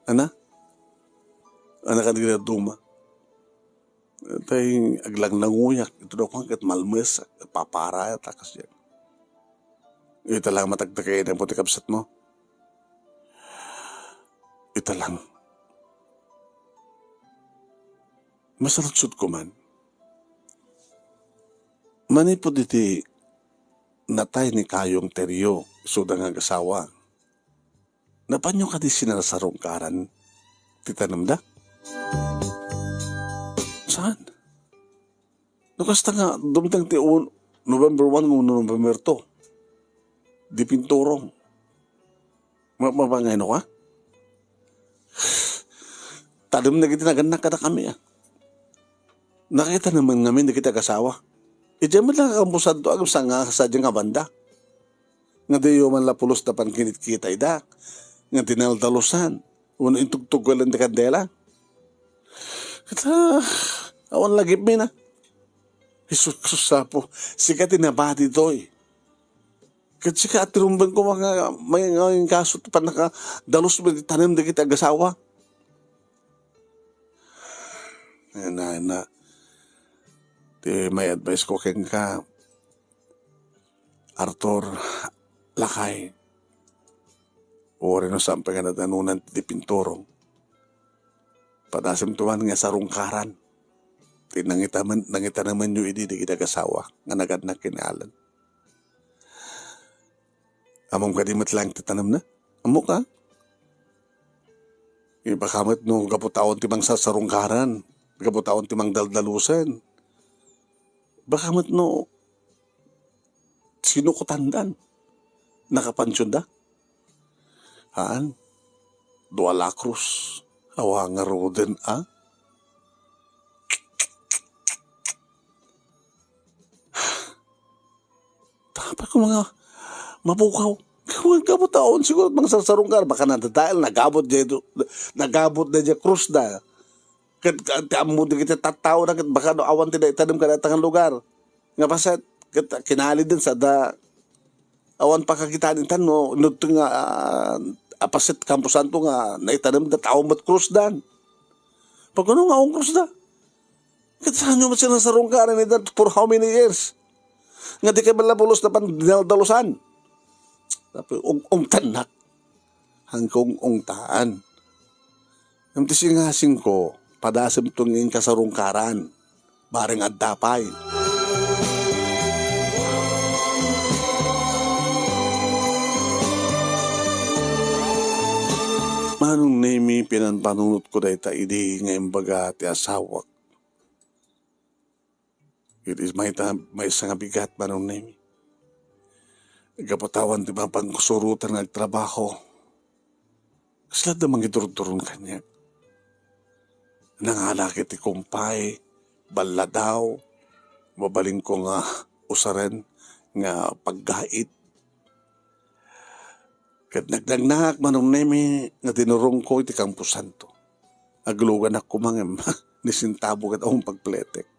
Ana? Ana kadi nga duma? Tay aglanglanguyak, ito daw kuan ket malmesak, ket paparayak, ta kasdiay. Ita lang matagtagayna, Poy, ti kabsatmo. Ita lang. Masaludsodko man. Manipud iti natay ni Kayong Terio, isuda nga agasawa, napanyo kadi sinasarungkaran ti tanemda? Saan? No kasta nga, dumteng ti un-, November one nga November two, di pinturong. Ma-, mapangayno ka? Tanem dagiti nagannak kadakami, a. Nakita naman ngamin dagiti agasawa. Idiay met lang a kamposanto, agsa nga sadiay nga banda. Nga diyo man la pulos da pankinitkita ida, nga dinaldalusan, wenno intugtugalan ti kandela. Ket, a, awan lagipmi na. Jesus, Jesus, Apo, sika ti nabati toy. Ket sika, atirumbeng koma nga, may, nga, nga kaso ti pannakadalus met ti tanem dagiti agasawa. Ayun na, ayun na. Ti may advice ko kenka, Arthur, lakay. Uray no saan pay nga nadanonan ti pinturong. Padasem tuman nga sarungkaran. Ti nangitamen-, nangitanamanyo idi dagiti agasawa nga nagannak ken ni Alan. Ammom kadi met laeng ti tanemna? Ammoka? Baka met no gapu ta awan ti mangsasarungkaran, gapu ta awan ti mangdaldalusan. Baka met no sinukotandan. Nakapansionda? Haan. Dua la krus. Awa ngaruden, a? Tapay ko mga mapukaw. Gapu ta awan siguro mangsasarungkar. Baka nadadael, nagabut diay, nagabut diay krusda. Ket, ket ti ammo dagiti tattaona, ket baka no awan ti naitanem kadata nga lugar. Nga paset, ket kinaliden sada awan pakakitaan intan no, no ti nga, a, a paset kamposanto nga naitanem da tao met krusdan. Pagano nga awan krusda? Ket saanyo met sinasarungkaran ida for how many years? Nga di kay bala pulos na pan dinaldalusan. Tapos, ung-, ungtannak. Hangko ung-, ungtaan. Ngem ti singasingko, padasem to nga inkasarungkaran. Bareng adda pay. Manong Nemi, pinanpanunotko dayta idi nga imbaga ti asawak. It is mayta, maysa nga bigat, Manong Nemi. Gapu ta awan ti mapangsurotan nga agtrabaho. Kasla da mangidurduron kaniak. Nangala ket ti kumpay, balladaw, mabalinko nga usaren nga paggait. Ket nagnagnaak, Manong Nemi, nga dinurongko iti kamposanto. Agluganak koma ngem ni sentabo ket awan pagpletek.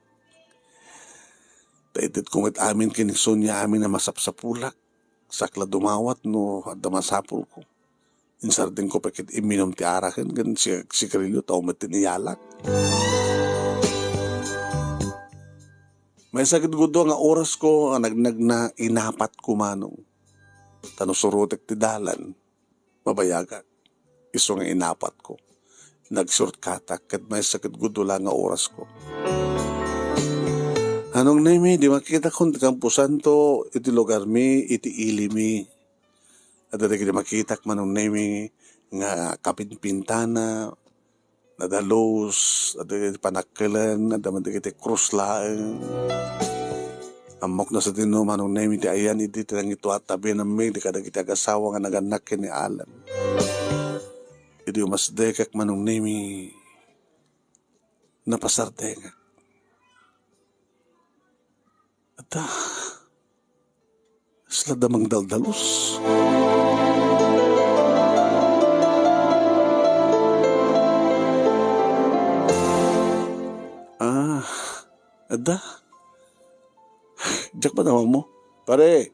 Ta itedko met amin ken ni Sonia amin a masapsapulak. Sakla dumawat no adda masapulko. Insardengko pay ket imminum ti araken ken si-, sigarilyo ta awan met ti niyalak. Maysa ket gudua nga orasko a nagnagna, inapatko, Manong. Ta no surotek ti dalan, mabayagak. Isu nga inapatko. Nagsurtkatak ket maysa ket gudua la nga orasko. Manong Nemi, di makitakon ti kamposanto iti lugarmi, iti ilimi. Adda dagiti makitak, Manong Nemi, nga kapinpintana, Nadalus, adda dagiti panakkelen, adda man dagiti krus laeng. Ammok no sadino, Manong Nemi, ti ayan idi ti nangitua a tabianmi kadagiti agasawa nga nagannak ken ni Alan. Idi umasdekak, Manong Nemi, napasardengak. Adda, kasla adda mangdaldalus. Ah, adda. Diak ba tawagmo? Pare.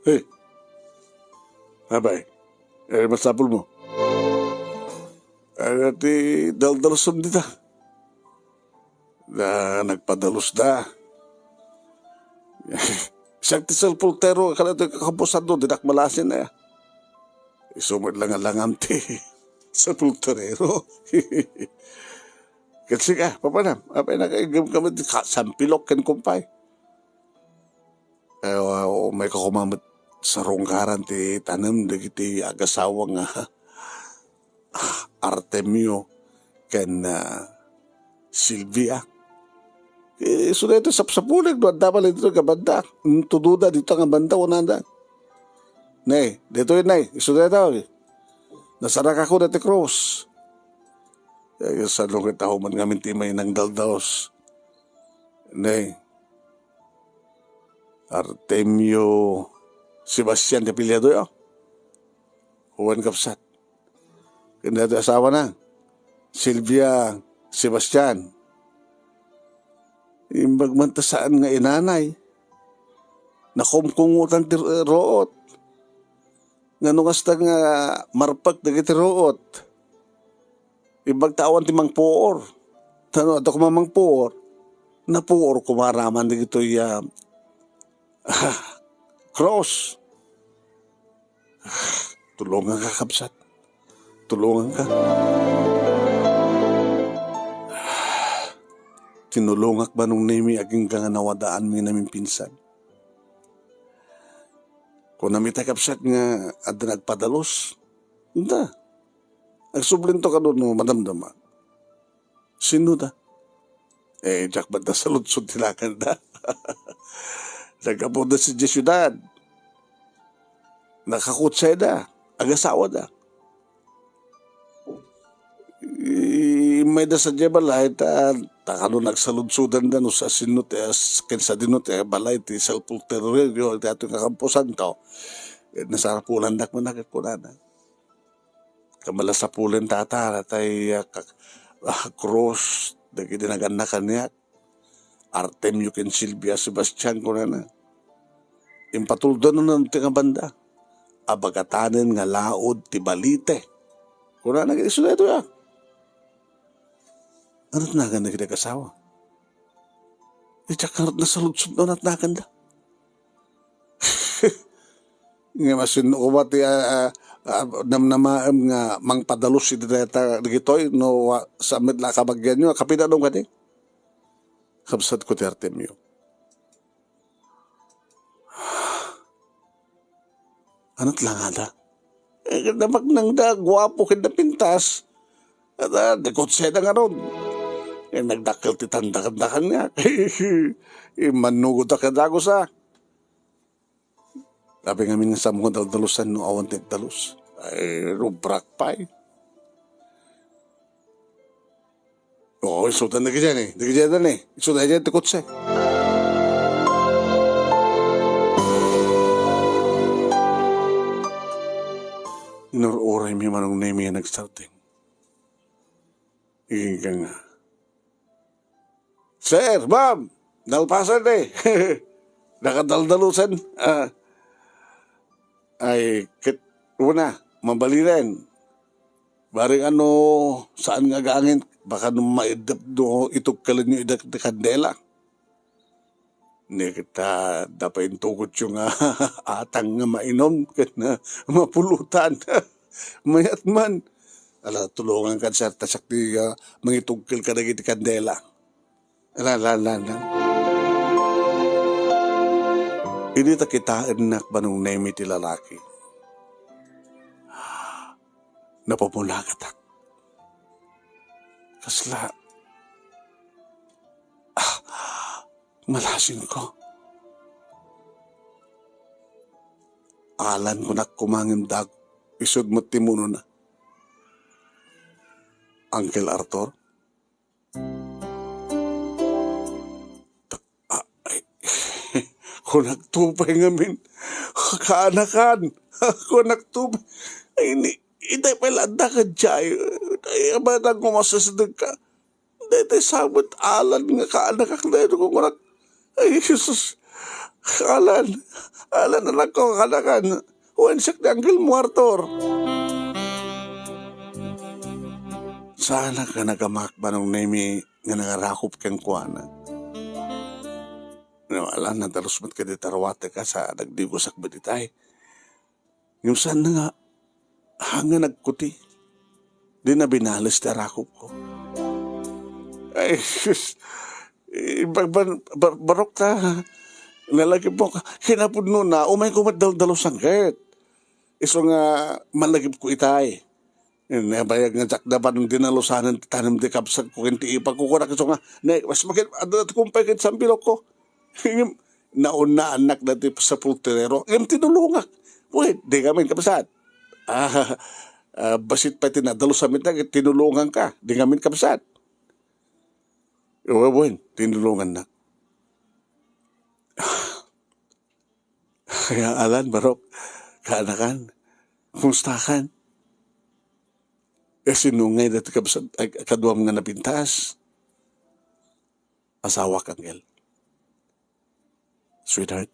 Hey. Abay. Eh, masapul mo. Ay, ti daldalusom dita. Na, nagpadalus da. Siak ti sulpultero, kada ti kakapusan do, dinak malasin na. Isu met lang nga langam ti sulpulterero. Ket sika, papanam, apay nakaigem kami ti ka-, sampilok ken kumpay. Eh, wa-, may kakumamet sarungkaran ti tanem dagiti agasawa nga Artemio ken, ah, Silvia. Eh, isu daytoy sapsapulek no adda pay ditoy nga banda. Intudoda dito nga banda, kunada. Ne, ditoy, ne, isu daytoy. Nasarakak dati krus. Eh, salunget ako man ngamin ti may nangdaldaos. Ne, Artemio Sebastian ti apelyido, ya. Wen, kabsat. Ken daytoy asawana, Silvia Sebastian. Imbag man ta saan nga inanay, nakumkungotan ti ruot. Ngano kasta nga marpek dagiti ruot? Imbag ta awan ti mangpuor. Ta no adda koma mangpuor, napuor koma raman dagitoy, ah, cross. Tulonganka, kabsat. Tulonganka. Tinulongak, Manong Nemi, agingga nga nawadaanmi namin pinsan. Kunam ita, kabsat, nga adda nagpadalus. Ita. Agsublinto kano no madamdama. Sino da? Eh, diak met nasaludsod ti nakanda. Naggapuda sadiay siudad. Nakakutseda. Agasawada. I-, immayda sadiay balay, ta, ta kano nagsaludsodanda no sa sino ti, as-, ken sadino ti balay ti salpulterio, ti ato nga kamposanto. Eh, nasarapulandak man ket kunana. Kamalasapulen tata, tay, ah, ka-, ah, krus, dagiti nagannak kaniak, Artemio ken Silvia Sebastian, kunana. Impatuldanan ti nga banda. Abagatanen nga laud ti balite. Kunana, isu daytoy, ah. Ano ti nagan dagiti agasawa? Diak ngarud nasaludsod no ano ti naganda. Nga masin no koma ti, ah, ah, ah, namnamaem nga mangpadalus iti dayta dagitoy no wa-, sa met la kabagianyo, kapidanom kadi? Kabsat ko ti Artemio. Ano ti langada? Eh, ket napaknangda, guapo ken napintas. At, ah, di kutseda ngarud. Eh, nagdakkel ti tanda kanda kaniak. Immannugodak a dagus, ah. Apay ngamin nga saanmo nga daldalusan no awan ti agdalus? Ay, rubrak pay. Oo, isudan na kadian eh. Di kadian eh. Isudan kadian ti kotse. Inur-uray mi Manong Nemi a nagsardeng. Igingga nga, "Sir, ma'am, nalpasan eh." Nakadaldalusan. Ah. Ay, ket, una, mabalinen. Bareng ano, saan nga agangin, baka no maiddep no itugkalenyo ida ti kandela. Ni kita, da pa intugotyo nga atang nga mainom, ket na mapulutan. Mayat man. Ala, tulongan kan, sir, ta siak ti, ah, mangitugkel kadagiti kandela. Ala, ala, ala, ala. Idi ta kitaennak Manong Nemi ti lalaki, napamulagatak. Kasla, ah, malasinko. Alan, kunak koma ngem daak, isut' met ti munona. Uncle Arthur? Ah, ay, kunakto pay ngamin, kaanakan. Kunakto pay. Ay, ni, itay pay la adda ka jay. Ay, abadan ko masasdek ka. Daytoy sabet, Alan, nga kaanakak daytoy, kunak. Ay, Jesus. Alan, Alan, anakko, kaanakan. Wen, siak ti anghel mo, Arthur. Saanak a nagamak, Manong Nemi, nga nangarakop kenkuana. No, ala, nadalus met kadi ta ruatek a sa nagdigosak met itay. Ngem saan nga, haan nga nagkuti. Di na binales ti arakopko. Ay, sus. Eh, ba-, ba-, ba-, barok ta. Nalagipmo ka. Kinapudnona, umayko met daldalusan ket. Isu nga malagipko itay. Nabayag nga diak da ban dinalusanan ti tanem ti kabsatko ken ti ipagkukunak isu nga, ne, mas makin-, adda ti kumpay ken sambilokko. Ngem, naunnaannak dati sa pultirero. Ngem tinulongak. Wen, di ngamin kabsat. Ah, ah, bassit pay ti nadalusan met, tinulongangka. Di ngamin kabsat. Wen, wen, tinulongannak. Kaya, Alan, barok, kaanakan, kumustakan? Eh, sino ngay dati kabsat, ay, kaduam nga napintas? Asawak, Uncle. Sweetheart,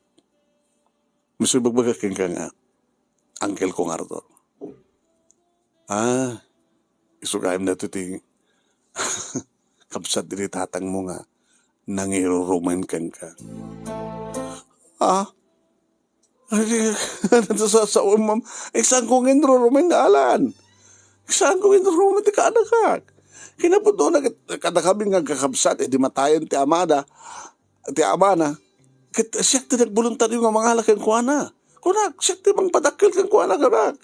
isu ibagbaga kenka nga, uncle ko nga Arthur. Ah, isu gayam daytoy ti kabsat diti tatangmo nga nangirurumen kenka. Ah? Ay, ano sa, sa, ma'am? Eh, saan ko nga inrurumen nga Alan? Saan ko nga inrurumen ti kaanakak? Kinapudno na ket, kada kami nga agkakabsat, eh, di matayen ti amada, ti amana. Ket siak ti nagboluntario nga mangala kenkuana. Kunak, siak ti mangpadakkel kenkuana, kunak.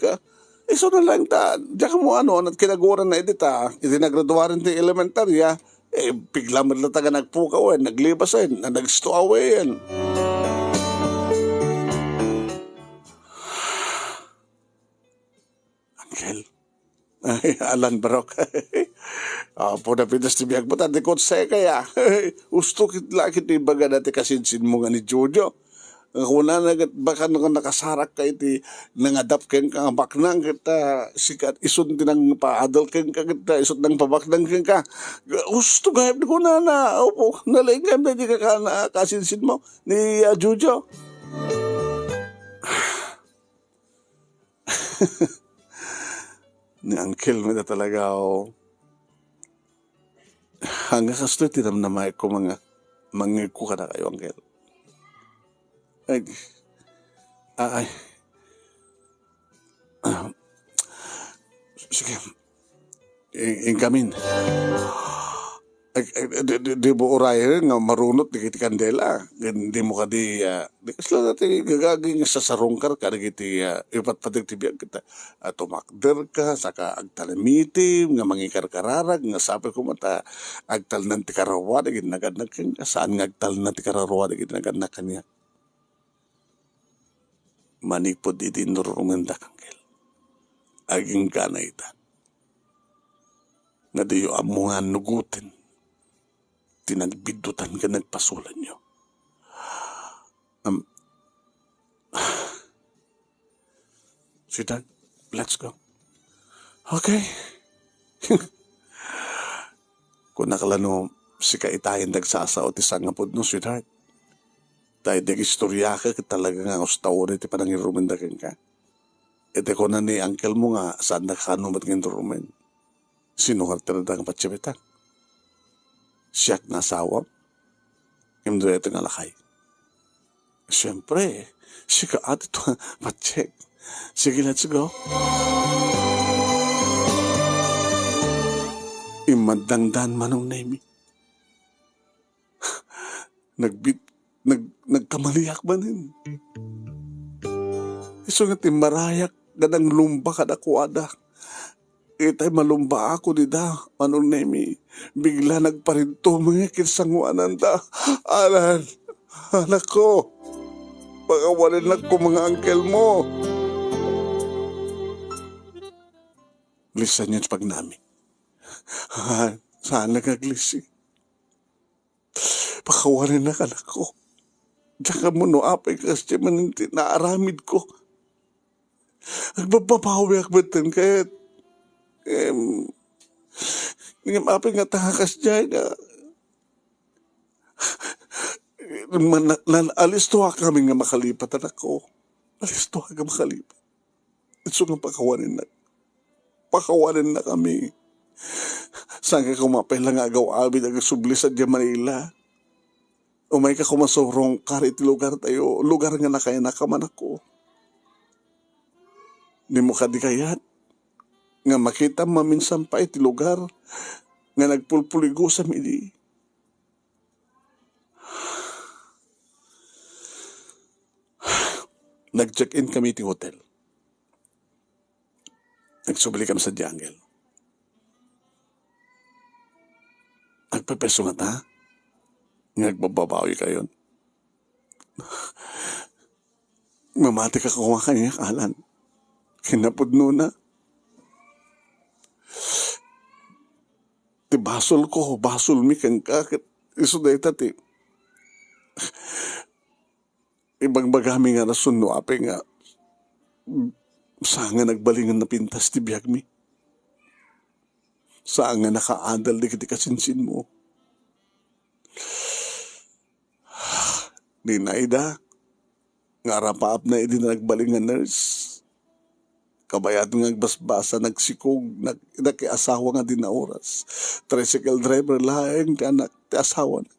Isu na lang ta, diak mo ano, ano, kinaguran na iti ta, iti nagraduaren ti elementarya, eh, bigla met la taga nagpukawen, naglibasen, na nagstoawen. Uncle. Ay, Alan, barok. Apo, napitas ti biagmo, ta di ko sekay, ah. Usto ket la ket ibaga dati kasinsinmo nga ni Jojo. Kunana ket, baka no nakasarakka iti nangadap kenka nga baknang ket, ah, sika isun ti nangpaadal kenka ket, ah, isun nangpabaknang kenka. Usto gayam kunana. Apo, nalaing gayam daydi ka-, ka-, kasinsinmo ni, ah, Jojo. Ni Uncle met talaga, oh. Ania kastoy ti namnamaek ko, manga-, mangngegko kadakayo, Uncle. Ay, ay. Ah, sige. In-, inkamin. Ay, ay, di, di, di mo urayen nga marunot dagiti kandela. Di mo kadi, ah, di kasla dati gagagi nga sasarungkar kadagiti, ah, ipatpateg ti biag ket, ah, tumakder ka, saka agtalimitim nga mangikarkararag, nga sapay koma ta agtalnan ti kararua dagiti nagannak kenka, saan nga agtalna ti kararua dagiti nagannak kaniak. Manipud idi inrurumendak, Uncle, aginggana ita. Nga diyo ammo nga nugoten ti nagbiddutan ken nagpasolanyo. Am-, Sweetheart, let's go. Okay. Kunak la no sika itayen ti agsasao ti sangapudno, sweetheart. Ta idi agistoriaka ket talaga nga ustaoren ti panangirumenda kenka. Iti kuna ni uncle mo nga saanda kano met nga inrumen. Sino nga ti nadangpat siya? Siak nga asawam? Ngem daytoy nga lakay. Siyempre, sika ati to, Patsek. Sige, let's go. Immaddangdan Manong Nemi. Nagbit-, nag-, nagkamaliak manen. Isu nga timmarayak nga nanglumba kadakuada. Itay malumbaakon ida, Manong Nemi, bigla nagparintumeng ket sangoananda. Alan, anakko, pakawanenak koma nga angkelmo. Lisanyo ti pagnami. Ah, saan nga aglisi. Pakawanenak, anakko. Diak ammo no apay kasdiay manen ti naaramidko. Agbabbabawiak metten ket, em, ngem apay nga ta kasdiay nga, man-, nan-, alistoak ngamin nga makalipat, anakko. Alistoak nga makalipat. Isu nga pakawanennak. Pakawanennakami. Saan ka koma pay la nga agaw-awid agsubli sadiay Manila. Umayka koma surongkar iti lugartayo, lugar nga nakayanak a manakko. Dimo kadi kayat nga makitam maminsan pay ti lugar nga nagpulpuligosam idi. Nag-check-in kami iti hotel. Nagsubli kami sadiay, Angkel. Agpepeso ngata nga agbabbabawi kayon. Mamatika koma kaniak, Alan. Kinapudnona, ti basolko, basolmi kenka, ket isu dayta ti ibagbagami nga rason no apay nga saan nga nagbalin nga napintas ti biagmi. Saan nga nakaadal dagiti kasinsinmo. Dinayda nga arapaapna idi nagbalin nga nurse. Kabayat nga agbasbasa, nagsikog, nag-, nakiasawa nga di naoras. Tricycle driver laeng ti anak ti asawana.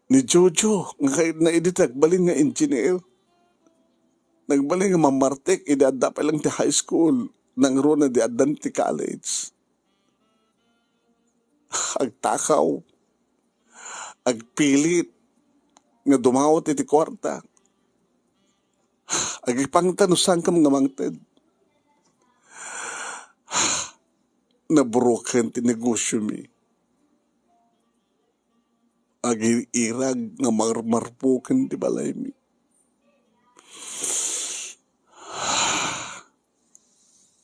Ni Jojo, nga kayatna idi ti agbalin nga engineer. Nagbalin nga mamartek idi adda pay lang ti high school, nangruna idi addan ti college. Agtakaw, agpilit nga dumawat iti kuarta. Agipangta no saankam nga mangted. Nabroken ti negosyomi. Agirag nga marmarpuken ti balaymi.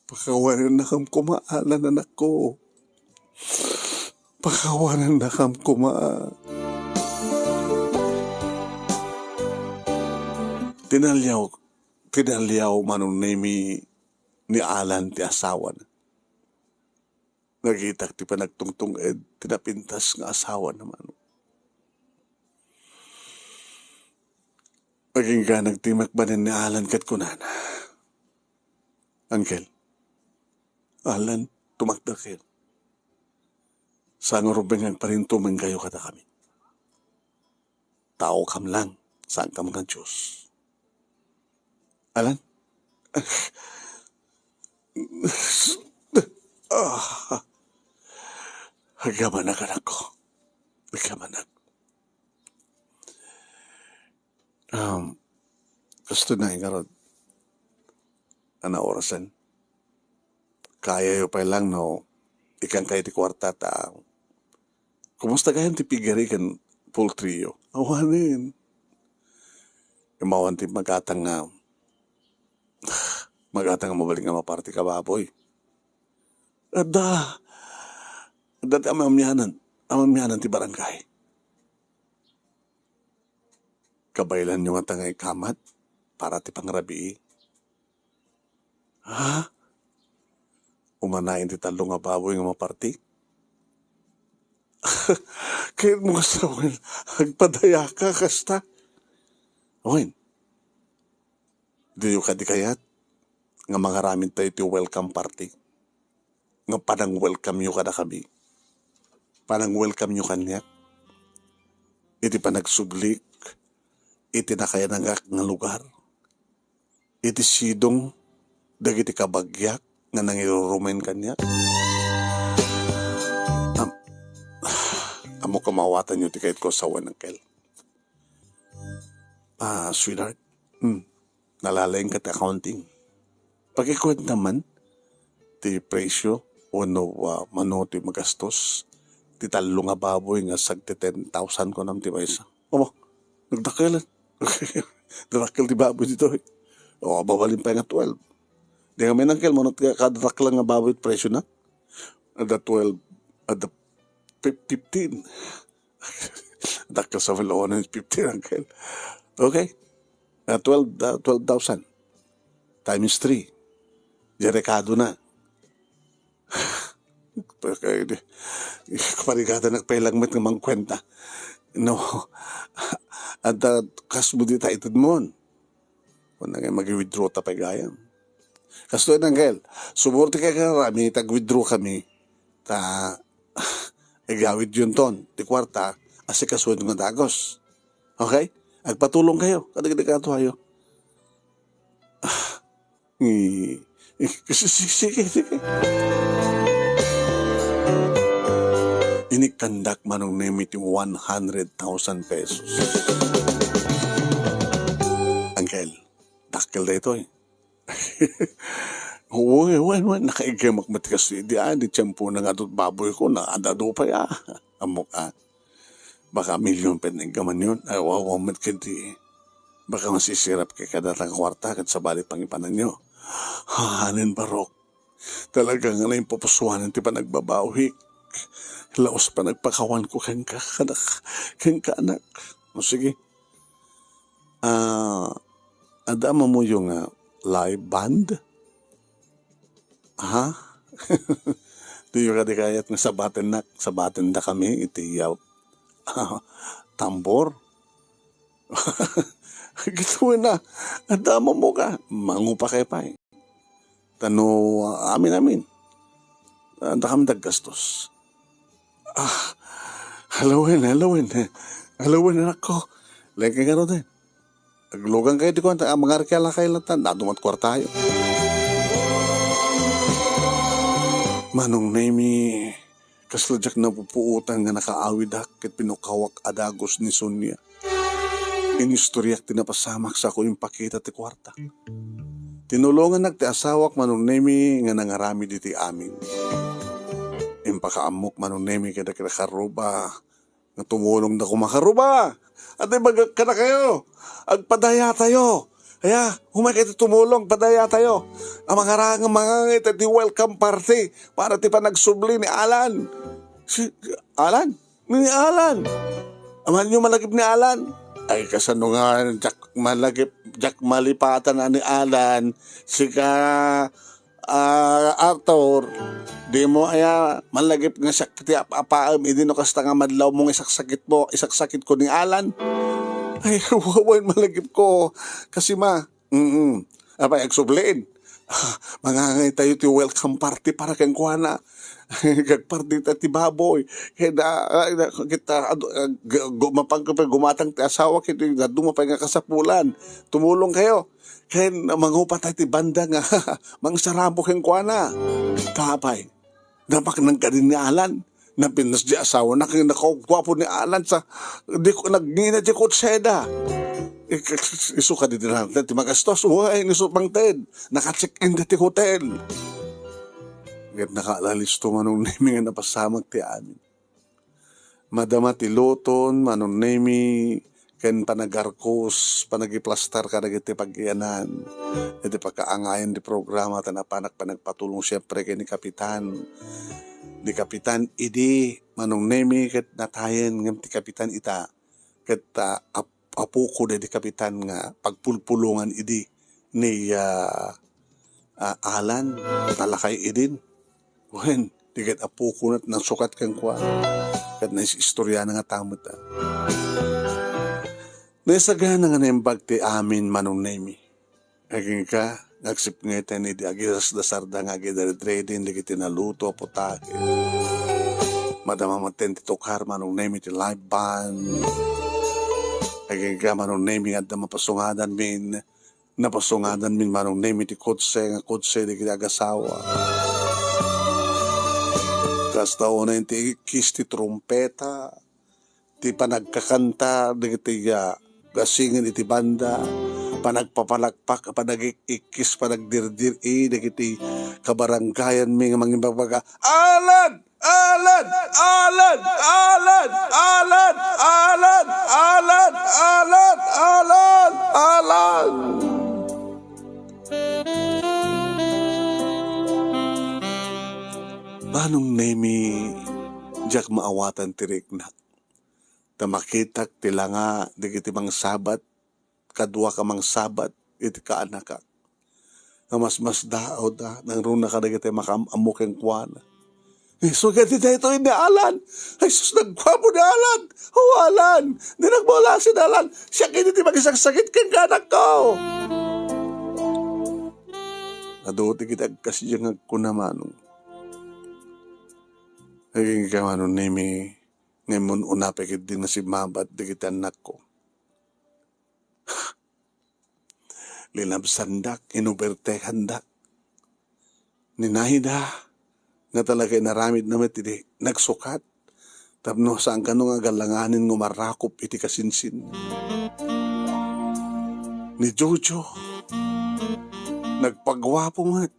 Pakawanennakam koma, Alan, anakko. Pakawanennakam koma. Tinaliaw, tinaliaw, Manong Nemi, ni Alan ti asawana. Nagitak ti panagtungtung-ed ti napintas nga asawana, Manong. Agingga nagtimek banen ni Alan ket kunana, "Angkel, Alan, tumakderkayo. Saan nga rumbeng nga agparintumengkayo kadakami. Taokam lang, saankam nga Dios." Alan? Ah. Agyamanak, anakko. Agyamanak. Um, kastoy na ngarud. Ania orasen? Kayayo pay lang no, ikkan kayo ti kuarta ta, kumusta gayam ti piggery ken poultry yo? Awanen. Imawan ti magatang nga, magatang nga mabalin nga maparti ka baboy. Adda, adda ti amamianan, amamianan ti barangay. Kabaelanyo ngata nga ikamat para ti pangrabii? Ha? Umanayen ti tallo nga baboy nga maparti? Kayatmo kasta, wen, agpadayaka kasta? Wen, diyo kadi kayat nga mangaramid tayo ti welcome party? Nga panang-welcome yo kadakami. Panang-welcome yo kaniak iti panagsublik iti nakayanagak nga lugar, iti sidong dagiti kabagiak nga nangirurumen kaniak. Am-, ammok a maawatanyo ti kayatko a sawen, Angkel. Ah, sweetheart, hmm, nalalaingka ti accounting. Pakikuenta man, ti presyo wenno, ah, mano ti magastos ti tallo nga baboy nga sagdi ten thousand kunam ti maysa. Amo, nagdakkel. Nadakkel ti baboy ditoy. O, mabalin pay nga twelve. Di kami nangkel, mano ti kadadakkel nga baboy ti presyona? Adda twelve, adda fif-, fifteen. Dakkel sa Pilipinas, fifteen, uncle. Okay. Ah, twelve, ah, twelve thousand times three. Delikado na. Kay di, kaparigatan nagpailang met nga mangkuenta. No. Adda kas mo di ta itedmon. Kuna nga, magi-withdraw ta pay gayam. Kastoy, uncle, sumurti kay karami, tag-withdraw kami. Ta, igawid yunton ti kuarta, asikasuenyo nga dagus. Okay? Agpatulong kayo, kadagdagatoayo. Ah, i-, i-, sige, sige, sige. Inikkandak, Manong Nemi, ti one hundred thousand pesos. Uncle, dakkel daytoy. Wen, wen, wen, nakaiggemak met kasi di, ah, di tiyempo na nga adut baboy ko, na adadu pay, ah. Ammok, ah. Baka milyon pay nga iggamanyo. Ay, wawa met kadi. Baka masisirap kay kadata nga kuarta, ket sabali pangipananyo. Hanen barok. Talaga nga naimpupusuanan ti panagbabawik. Laus panagpakawan ko kenka, kanak, kenka, anak. O, sige. Ah, adda mamuyo nga live band? Ha? Diyo kadi kayat nga sabatennak, sabatenda kami iti, ah, tambor? Gituy na, adda mamuyo ka, mangupa kay pay. Ta no, amin-amin, adda kami daggastos. Ah, alawen, alawen, alawen, anakko. Laeng kay ngaruden. Aglugan kayo ti kuan, ta mangarkiala kayo latta, dadu met kuartayo. Manong Nemi, kasla diak napupuotan nga nakaawidak ket pinukawak a dagus ni Sonia. Inistoriak ti napasamak sa ako impakita ti kuarta. Tinulongannak ti asawak, Manong Nemi, nga nangaramid iti amin. Impakaammok, Manong Nemi, kadagiti karruba nga tumulongda koma. Karruba! Adda ibagak kadakayo! Agpadayatayo! Aya, umay kayo tumulong, padayatayo. Ang mga rang, mga ngiti, ti welcome party para ti panagsubli ni Alan. Si Alan? Ni Alan. Amanyo malagip ni Alan? Ay, kasano nga, diak malagip, diak malipatan a ni Alan. Sika, ah, Arthur, dimo aya malagip nga siak ti ap-apaem idi no kasta nga madlawmo nga isaksakitmo, isaksakitko ni Alan? Ay, wen, malagip ko. Kasi ma, Mm. Apay, agsublin. Mangangay tayo ti welcome party para kenkuana. Agparty ta ti baboy. Kaya da, ay, da, kita, adu-, ag-, gu-, mapag-, gumatang ti asawa, kaya da dumapay nga kasapulan. Tumulong kayo. Kaya mangupa tayo ti banda nga mangsarabo kenkuana. Tapay. Napaknang kadi ni Alan. Napintas di asawana, kaya nakaguapo ni Alan sa, di ko, nagngina di kutseda. Ik-, ik-, isu kadi di natin ti magastos. Uy, isu pang ted. Naka-check-in da ti hotel. Ket nakaalalisto Manong Nemi nga napasamak ti amin. Madama ti luton, Manong Nemi, ken panagarkos, panagiplastar kadagiti pag-iyanan. Iti pakaangayan ti programa, ta napanak panagpatulong siempre ken ni Kapitan. Ni Kapitan idi, Manong Nemi, ket natayen ngem ti Kapitan ita, ket, ah, ap-, apoko daydi Kapitan nga pagpulpulongan idi ni, ah, ah, Alan, talakay idin. Wen, di ket apokona ti nangsukat kenkuana. Ket nais-istoriana nga tammet, ah. Naisagana nga naimbag ti amin Manong Nemi. Agingga, nga agsipngetan idi agisasdasarda nga agidaredreden dagiti naluto a putahe. Madama maten ti tukar Manong Nemi ti live band. Agingga Manong Nemi nga adda mapasungadanmin. Napasungadanmin Manong Nemi ti kotse nga kotse dagiti agasawa. Kasta unay ti ikkis ti trumpeta, ti panagkakanta dagiti, ah, gasingen iti banda. panagpapalakpak, panagik-ikkis, panagdirdir-i dagiti kabarangayanmi nga mangibagbaga, "Alan! Alan! Alan! Alan! Alan! Alan! Alan! Alan!" Manong Nemi, diak maawatan ti riknak. Ta makitak ti langa dagiti mangsabat, kadua ka mangsabat iti kaanakak. Nga masmasdaawda, nangruna kadagiti makaam-ammo kenkuana. Isu ket daytoy ni Alan. Ay sus, nagguapo ni Alan. O Alan, di nagmawlasin Alan. Siak iti ti makisaksakit kenka, anakko. Adu ti kiti agkasi nga agkuna, Manong. Agingga, Manong Nemi, nga immun-una pay ketdi nga simmabat dagiti annakko. Linabsandak, inubertehandak. Ni Naida, nga talaga inaramidna met idi nagsukat, tapno saan kano nga agalanganen nga umarakop iti kasinsin. Ni Jojo, nagpaguapo met.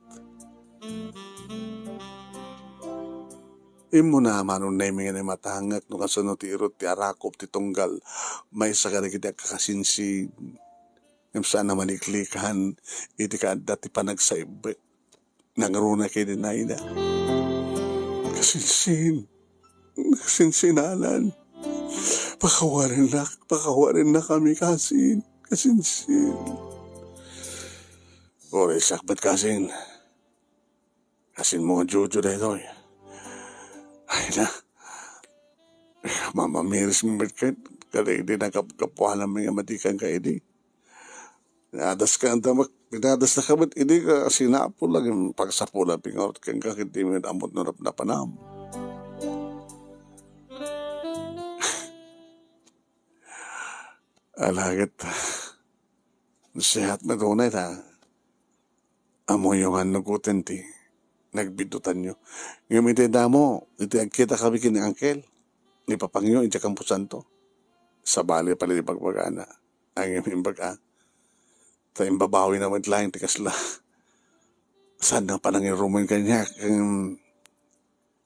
Immuna, Manong Nemi, nga naimatangek no kasano ti irut ti arakop ti tunggal maysa kadagiti agkakasinsin. Ngem saan a maliklikan iti kaadda ti panagsaibbek. Nangruna ken ni Naida. Kasinsin. Kasinsin, Alan. Pakawarennak, pakawarennakami, kasin. Kasinsin. Uray sakbet, kasin. Kasinmo nga Jojo daytoy. Ay na. Mamamiris mi met ket, kada idi nakapkapuanami nga madikan ka idi. Pinadas ka anta mak-, pinadas na ka met idi ka sinapol lagi, pagsapulan pingarot kenka ket di met ammot no napnapanam. Ala ket, nasehat met unay ta. Ammoyo nga annuguten ti nagbiddutanyo. Ngem iti damo, iti agkitakami ken ni Angkel, ni Papangyo, iti kamposanto. Sabali pay ti bagbagana. Ngem imbag a, ta imbabawina met laeng ti kasla. Saan nga panangirumen kaniak, ngem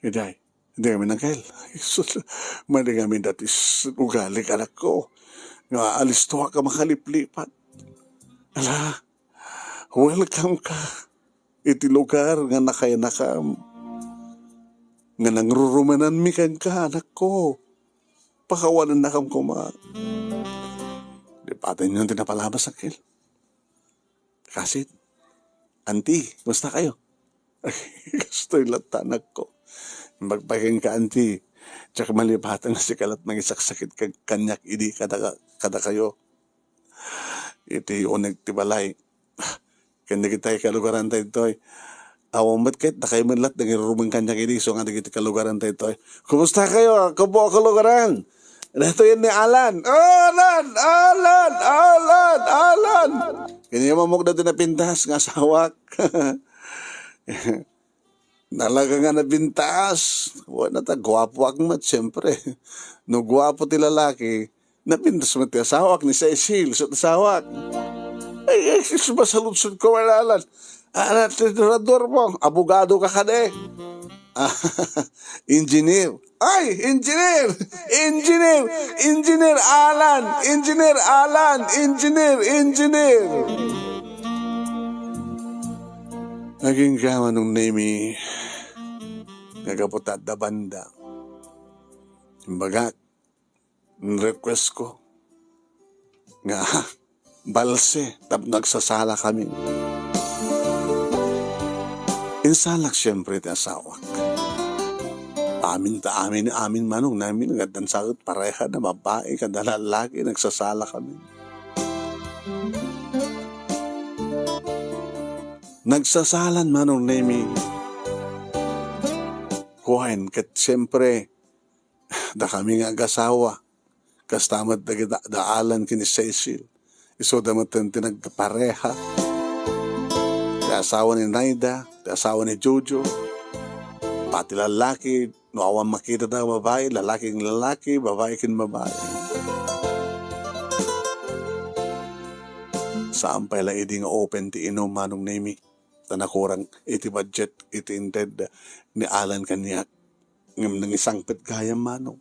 Iday, idi ngamin, Angkel. Ay, sus, madi ngamin dati s-, ugali, anakko. Nga alistoak a makaliplipat. Ala, welcome ka iti lugar nga nakayanakam. Nga nangrurumananmi kenka, anakko. Pakawanennakam koma. Lipatenyon ti napalabas, Angkel. Kasit, Auntie, kumusta kayo? Kastoy latta, anakko. Imbag pay kenka, Auntie, diak malipatan nga sika lat mangisaksakit ka-, kaniak idi kada, kada kayo. Iti uneg ti balay. Ken dagiti kalugaran daytoy. Awan met ket, dakay met lat nangirurumen kaniak idi, isu nga dagiti kalugaran daytoy. Kumusta kayo, kapo-, kalugaran? Daytoy ni Alan. Alan! Alan! Alan! Alan! Ken immamok daytoy napintas nga asawak. Talaga nga napintas. Wen, ta guapoak met, siyempre. No guapo ti lalaki, napintas met ti asawak ni Cecil, isu ti asawak. Ay, ay, sus, masaludsod ko, Alan. Alan, ti Rodolfo, abogado ka kadi? Ah, engineer. Ay, engineer! Engineer! Engineer Alan! Engineer Alan! Engineer! Engineer! Naging ka, Manong Nemi, nga gapu ta adda banda. Imbagak, request ko nga balse tapno agsasala kami. Insalak siyempre ti asawak. Amin ta amin, amin, Manong Nemi, nga addan saet pareha na babai kada lallaki, nagsasala kami. Nagsasalan, Manong Nemi. Kuan, ket siyempre, dakami nga agasawa, kasta met dagiti da Alan ken ni Cecil. Isuda met ti nagpareha. Ti asawa ni Naida, ti asawa ni Jojo. Pati lallaki, no awan makita da babai, lalaki ken lalaki, babai ken babai. Saan pay la idi nga open ti inum, Manong Nemi. Ta nakurang iti budget iti inted ni Alan kaniak. Ngem nangisangpet gayam, Manong.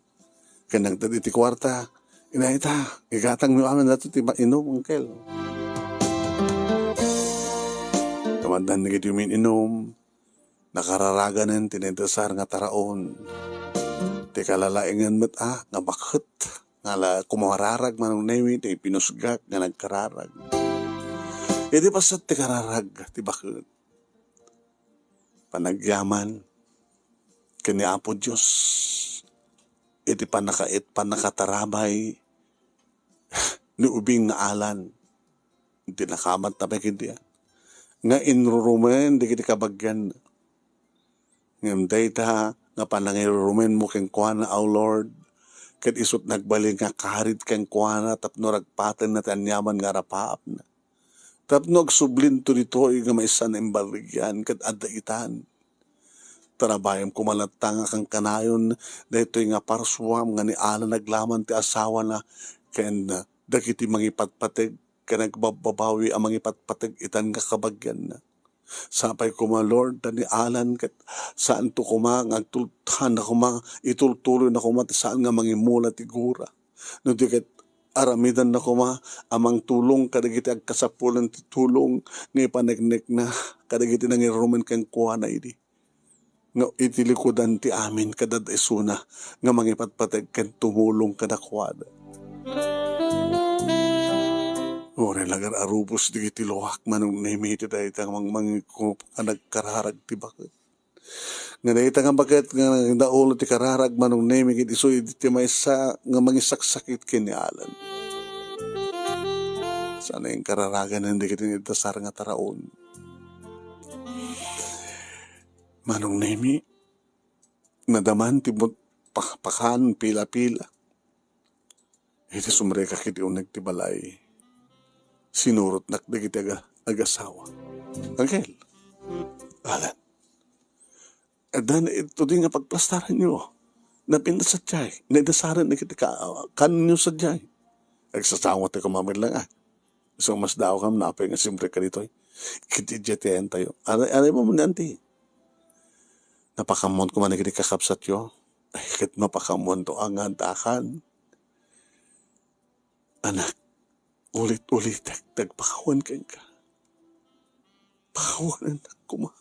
Ken nagted iti kuarta, ina ita, igatangyo amin daytoy ti mainum, Uncle. Kamaddan dagiti umin-inum, nakararaganen ti naidasar nga taraon. Ti kalalaengen met a nga baket nga la kumararag, Manong Nemi, ti pinusgak nga nagkararag. Idi paset ti kararag ti baket, panagyaman ken ni Apo Dios iti pannakaet, pannakatarabay ni ubing nga Alan. Iti nakamat na pay ket dia nga inrurumen dagiti kabagian. Ngem dayta nga panangirurumenmo kenkuana, O Lord, ket isut' nagbalin nga karit kenkuana tapno ragpatenna ti aniaman nga arapaapna. Tapno agsublinto ditoy nga maysa nga imballigian ket adda itan. Tarabayem koma latta nga kankanayon daytoy nga parsuam nga ni Alan aglaman ti asawana ken dagiti mangipatpateg ken agbabbabawi a mangipatpateg itan nga kabagianna. Sapay koma, Lord, ta ni Alan ket saanto koma nga agtultuloy na koma, itultuloy na koma ta saan nga mangimula ti gura. No di ket aramidan na koma a mangtulong kadagiti agkasapulan ti tulong nga ipaneknekna kadagiti nangirumen kenkuana idi nga iti likudan ti amin kadad isuna nga mangipatpateg ken tumulong kadakuada. Uray lagar a rubos dagiti luak, Manong Nemi, iti dayta nga mangmangikup a nagkararag ti baket. Nga dayta nga baket nga nagdaul ti kararag, Manong Nemi, ket isu iti maysa nga mangisaksakit ken ni Alan. Saan a inkararagan dagiti naidasar nga taraon. Manong Nemi, nadaman ti mut-, pakpakan pila-pila. Iti sumrekak iti uneg ti balay, sinurotnak dagiti aga-, agasawa. Uncle, Alan, adda na ito di nga pagplastaranyo. Napinta sadiay, naidasaren dagiti ka-, kanyo sadiay. Agsasawa ti kumamit lang, ah. So, mas daaw kam, napay nga simrek ka ditoy. Ket idiay ti ayantayo. Aray, aray mo, ni Auntie. Napakaammoan koma dagiti kakabsatyo. Ay, ket mapakaammoanto a nga addakan. Anak, ulit-ulitek ti agpakawan kenka. Pakawanennak koma.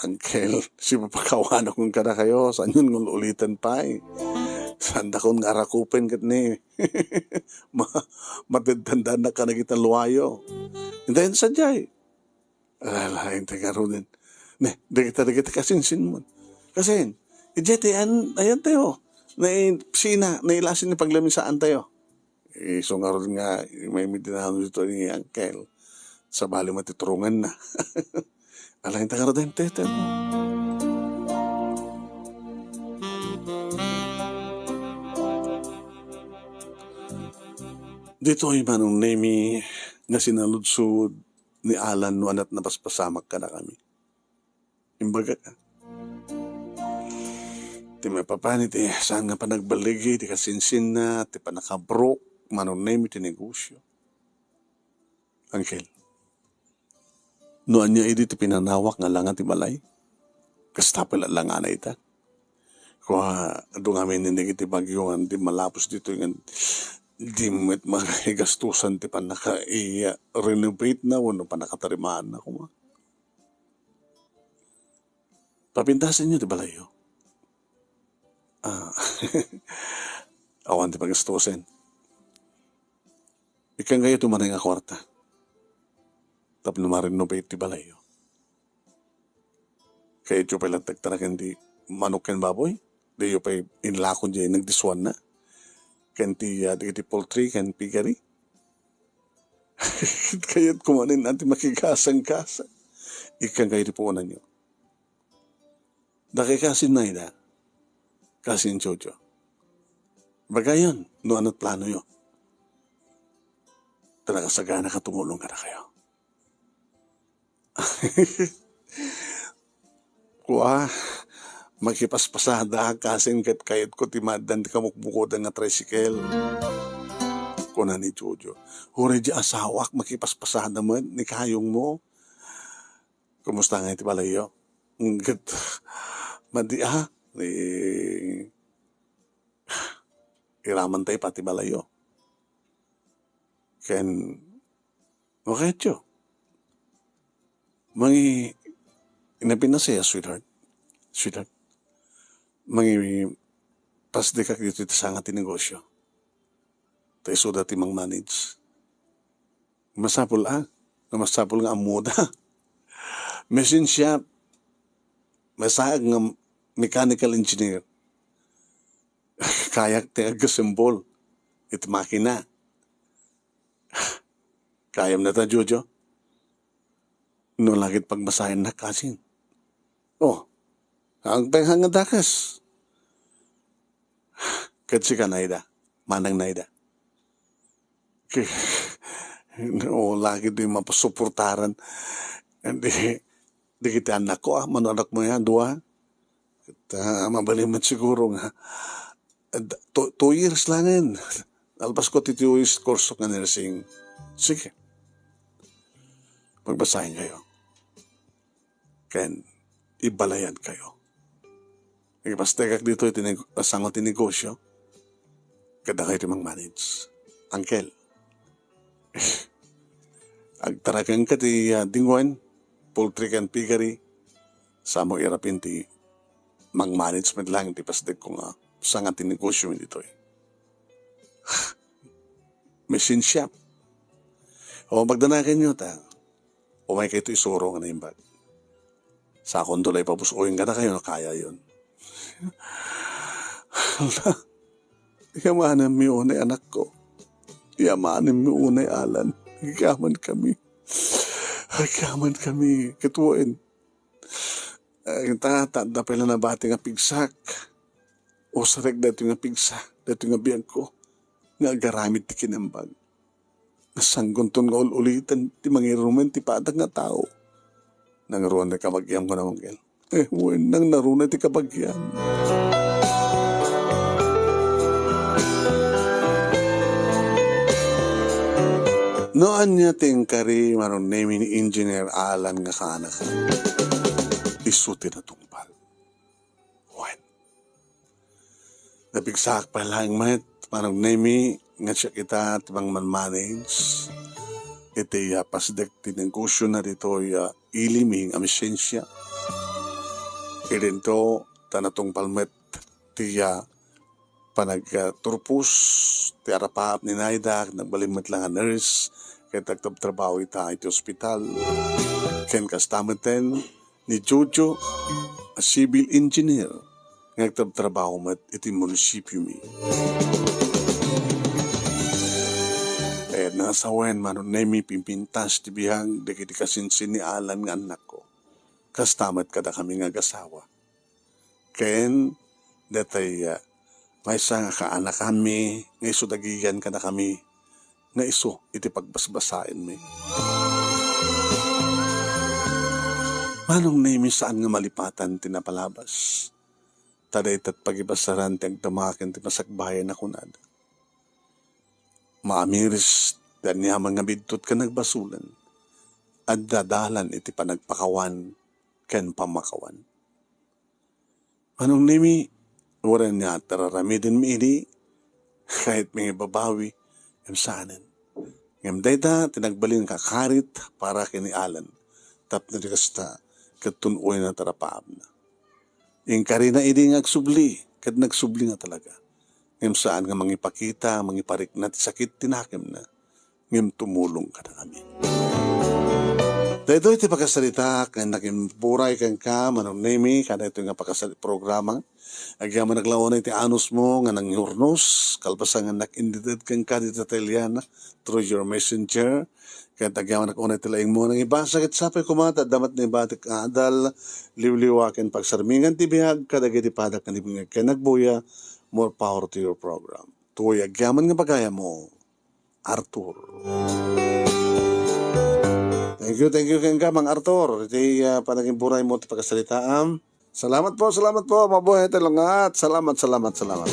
Uncle, sipapakawanakon kadakayo, saanyon nga ul-uliten pay. Saandakon nga arakupen ket ni ma-, matedtandaannak kadagiti luayo. Intayon sadiay. Alalaing ti ngaruden. Ne, dagita, dagita kasinsinmon. Kasin, idiay ti ayan-, ayantayo. Nai-, sina, nailasin ni paglamisaantayo. Isu ngarud nga, may midinano dito ni Uncle. Sabali matiturungan na. Alalaing ti ngaruden, te, te. Ditoy, Manong Nemi, nga sinaludsod ni Alan no ania't napaspasamak kadakami. Imbagak, ti mapapan iti saan nga panagballigi ti kasinsinna, ti pannakabruk, Manong Nemi, ti negosyo. Uncle, no ania idi ti pinanawak nga langa ti balay, kasta pay la langana ita. Kua, adu ngamin ni dagiti bagyo nga di malapos ditoy nga di met maigastusan ti pannaka-i-renovate na wenno pannakatarimaanna koma. Papintasenyo ti balayyo. Ah, awan ti pagastusen. Ikkannakayo ti umanay nga kuarta tapno ma-renovate ti balayyo. Kayatyo pay latta agtaraken ti manok ken baboy? Diyo pay inlako diay nagdisuanna? Ken ti, ah, dagiti poultry ken piggery? Kayat koma nen ti makigasanggasang. Ikkannakayo ti puonanyo. Dakay kasin Naida, kasin Jojo. Bagayon, no ania't planoyo. Ta nakasagana ka tumulong kadakayo. Kua, makipaspasada, kasin ket kayatko ti maaddan ti kamukmukodan nga tricycle. kuna ni Jojo. Uray di asawak, makipaspasada met ni kayongmo. Kumusta ngay ti balayyo? Ket, madi, ah, eh, iraman tayo pati balayyo. Ken, no kayatyo? Mangi, inapin na siya, sweetheart. Sweetheart. Mangi, pasdekak dito iti sanga ti negosyo. Ta isuda ti mang-manage. Masapul, ah. Nga masapul nga ammoda. Machine shop. Masaag nga mechanical engineer. Kayak ti agasembol iti makina. Kayam na ta, Jojo? No lagit pagbasaennak, kasin. Oh, agpayhang nga dakes. Ket sika, Naida. Manang Naida. Ke-, no lagit di mapasuportaran. Di, di kita anakko, ah, mano anakmo yan, dua? Ta, mabalin met siguro nga, eh, two, two years langen. Alpas ko ti two years course nga nursing. Sige. Pagbasahin kayo. Ken, ibalayan kayo. Ipastekak dito iti neg-, sango ti negosyo. Kada kayo ti mang-manage. Uncle. Agtaraken ka ti, ah, dingwen, poultry ken piggery, samo irapin ti mang-manage met lang ti pasdek ko nga sanga ti negosyo mi ditoy. Machine shop. O, magdanaken yo ta. Umay kayto isuro nga naimbag. Sakon to la ipabus-oyen kadakayo no kaya yon. Hala, yamanen mi unay anakko. Yamanen mi unay Alan. Agyaman kami. Agyaman kami. Ket wen. Ay, ta, ta, adda pay la nabati nga pigsak. Usarek daytoy nga pigsa, daytoy nga biagko. Nga agaramid ti kinembag. Nasanggunton nga ul-uliten ti mangirumen ti padak nga tao. Nangruan ti kabagiam, kuna Uncle. Eh, wen, nangnaruna ti kabagiam. No ania ti inkari, Manong Nemi, ni Engineer Alan nga kaanakan? Isu ti natungpal. Wen. Napigsaak pay laeng met, Manong Nemi, nga siak ita ti mangmanmanage iti, ah, pasdek ti negosyona ditoy, ah, ili mi nga misiensia. Idinto, ta natungpal met ti, ah, panag-, ah, turpos ti arapaap ni Naida, nagbalin met la nga nurse, ket agtabtrabaho ita iti ospital. Ken kasta metten, ni Jojo a civil engineer nga agtabtrabaho met iti munisipio mi. Kayatna nga sawen, Manong Nemi, pimpintas ti biag dagiti kasinsin ni Alan nga annakko. Kasta met kadakami nga agasawa. Ken datay, ah, maysa nga kaanakanmi nga isu dagiyan kadakami nga isu iti pagbasbasaenmi. Manong Nemi, saan nga malipatan ti napalabas, ta dayta ti pagibasaran ti agdama ken ti masakbayan a kunada. Maamiris ti aniaman nga biddut ken nagbasolen, adda dalan iti panagpakawan ken pammakawan. Manong Nemi, uray nga tararamidenmi idi, kayatmi nga ibabawi, ngem saanen. Ngem dayta ti nagbalin nga kakarit para ken ni Alan, tapno di kasta, ket tun-oyna ti arapaapna. Inkarina idi nga agsubli, ket nagsubli nga talaga. Ngem saan nga mangipakita, mangiparikna ti sakit ti nakemna. Ngem tumulong kadakami. Daytoy ti pakasarita ken nakimburay kenka, Manong Nemi, kadaytoy nga pakasari-, programa. Agyamanak la unay ti anusmo nga nangyurnos, kalpasan nga nak-invited kenka dita Teliana through your messenger. Ket agyamanak unay ti laingmo nga nangibasa, ket sapay koma ta adda met naibatik nga adal, liwliwa ken pagsarmingan ti biag kadagiti padak nga nibingag ken nagbuya. More power to your program. Tuy agyaman nga bagayam, Arthur. Thank you, thank you kenka, Mang Arthur. Iti, ah, panagimburay mo ti pakasaritaam. Salamat po, salamat po. Mabuhay tayo lahat. Salamat, salamat, salamat.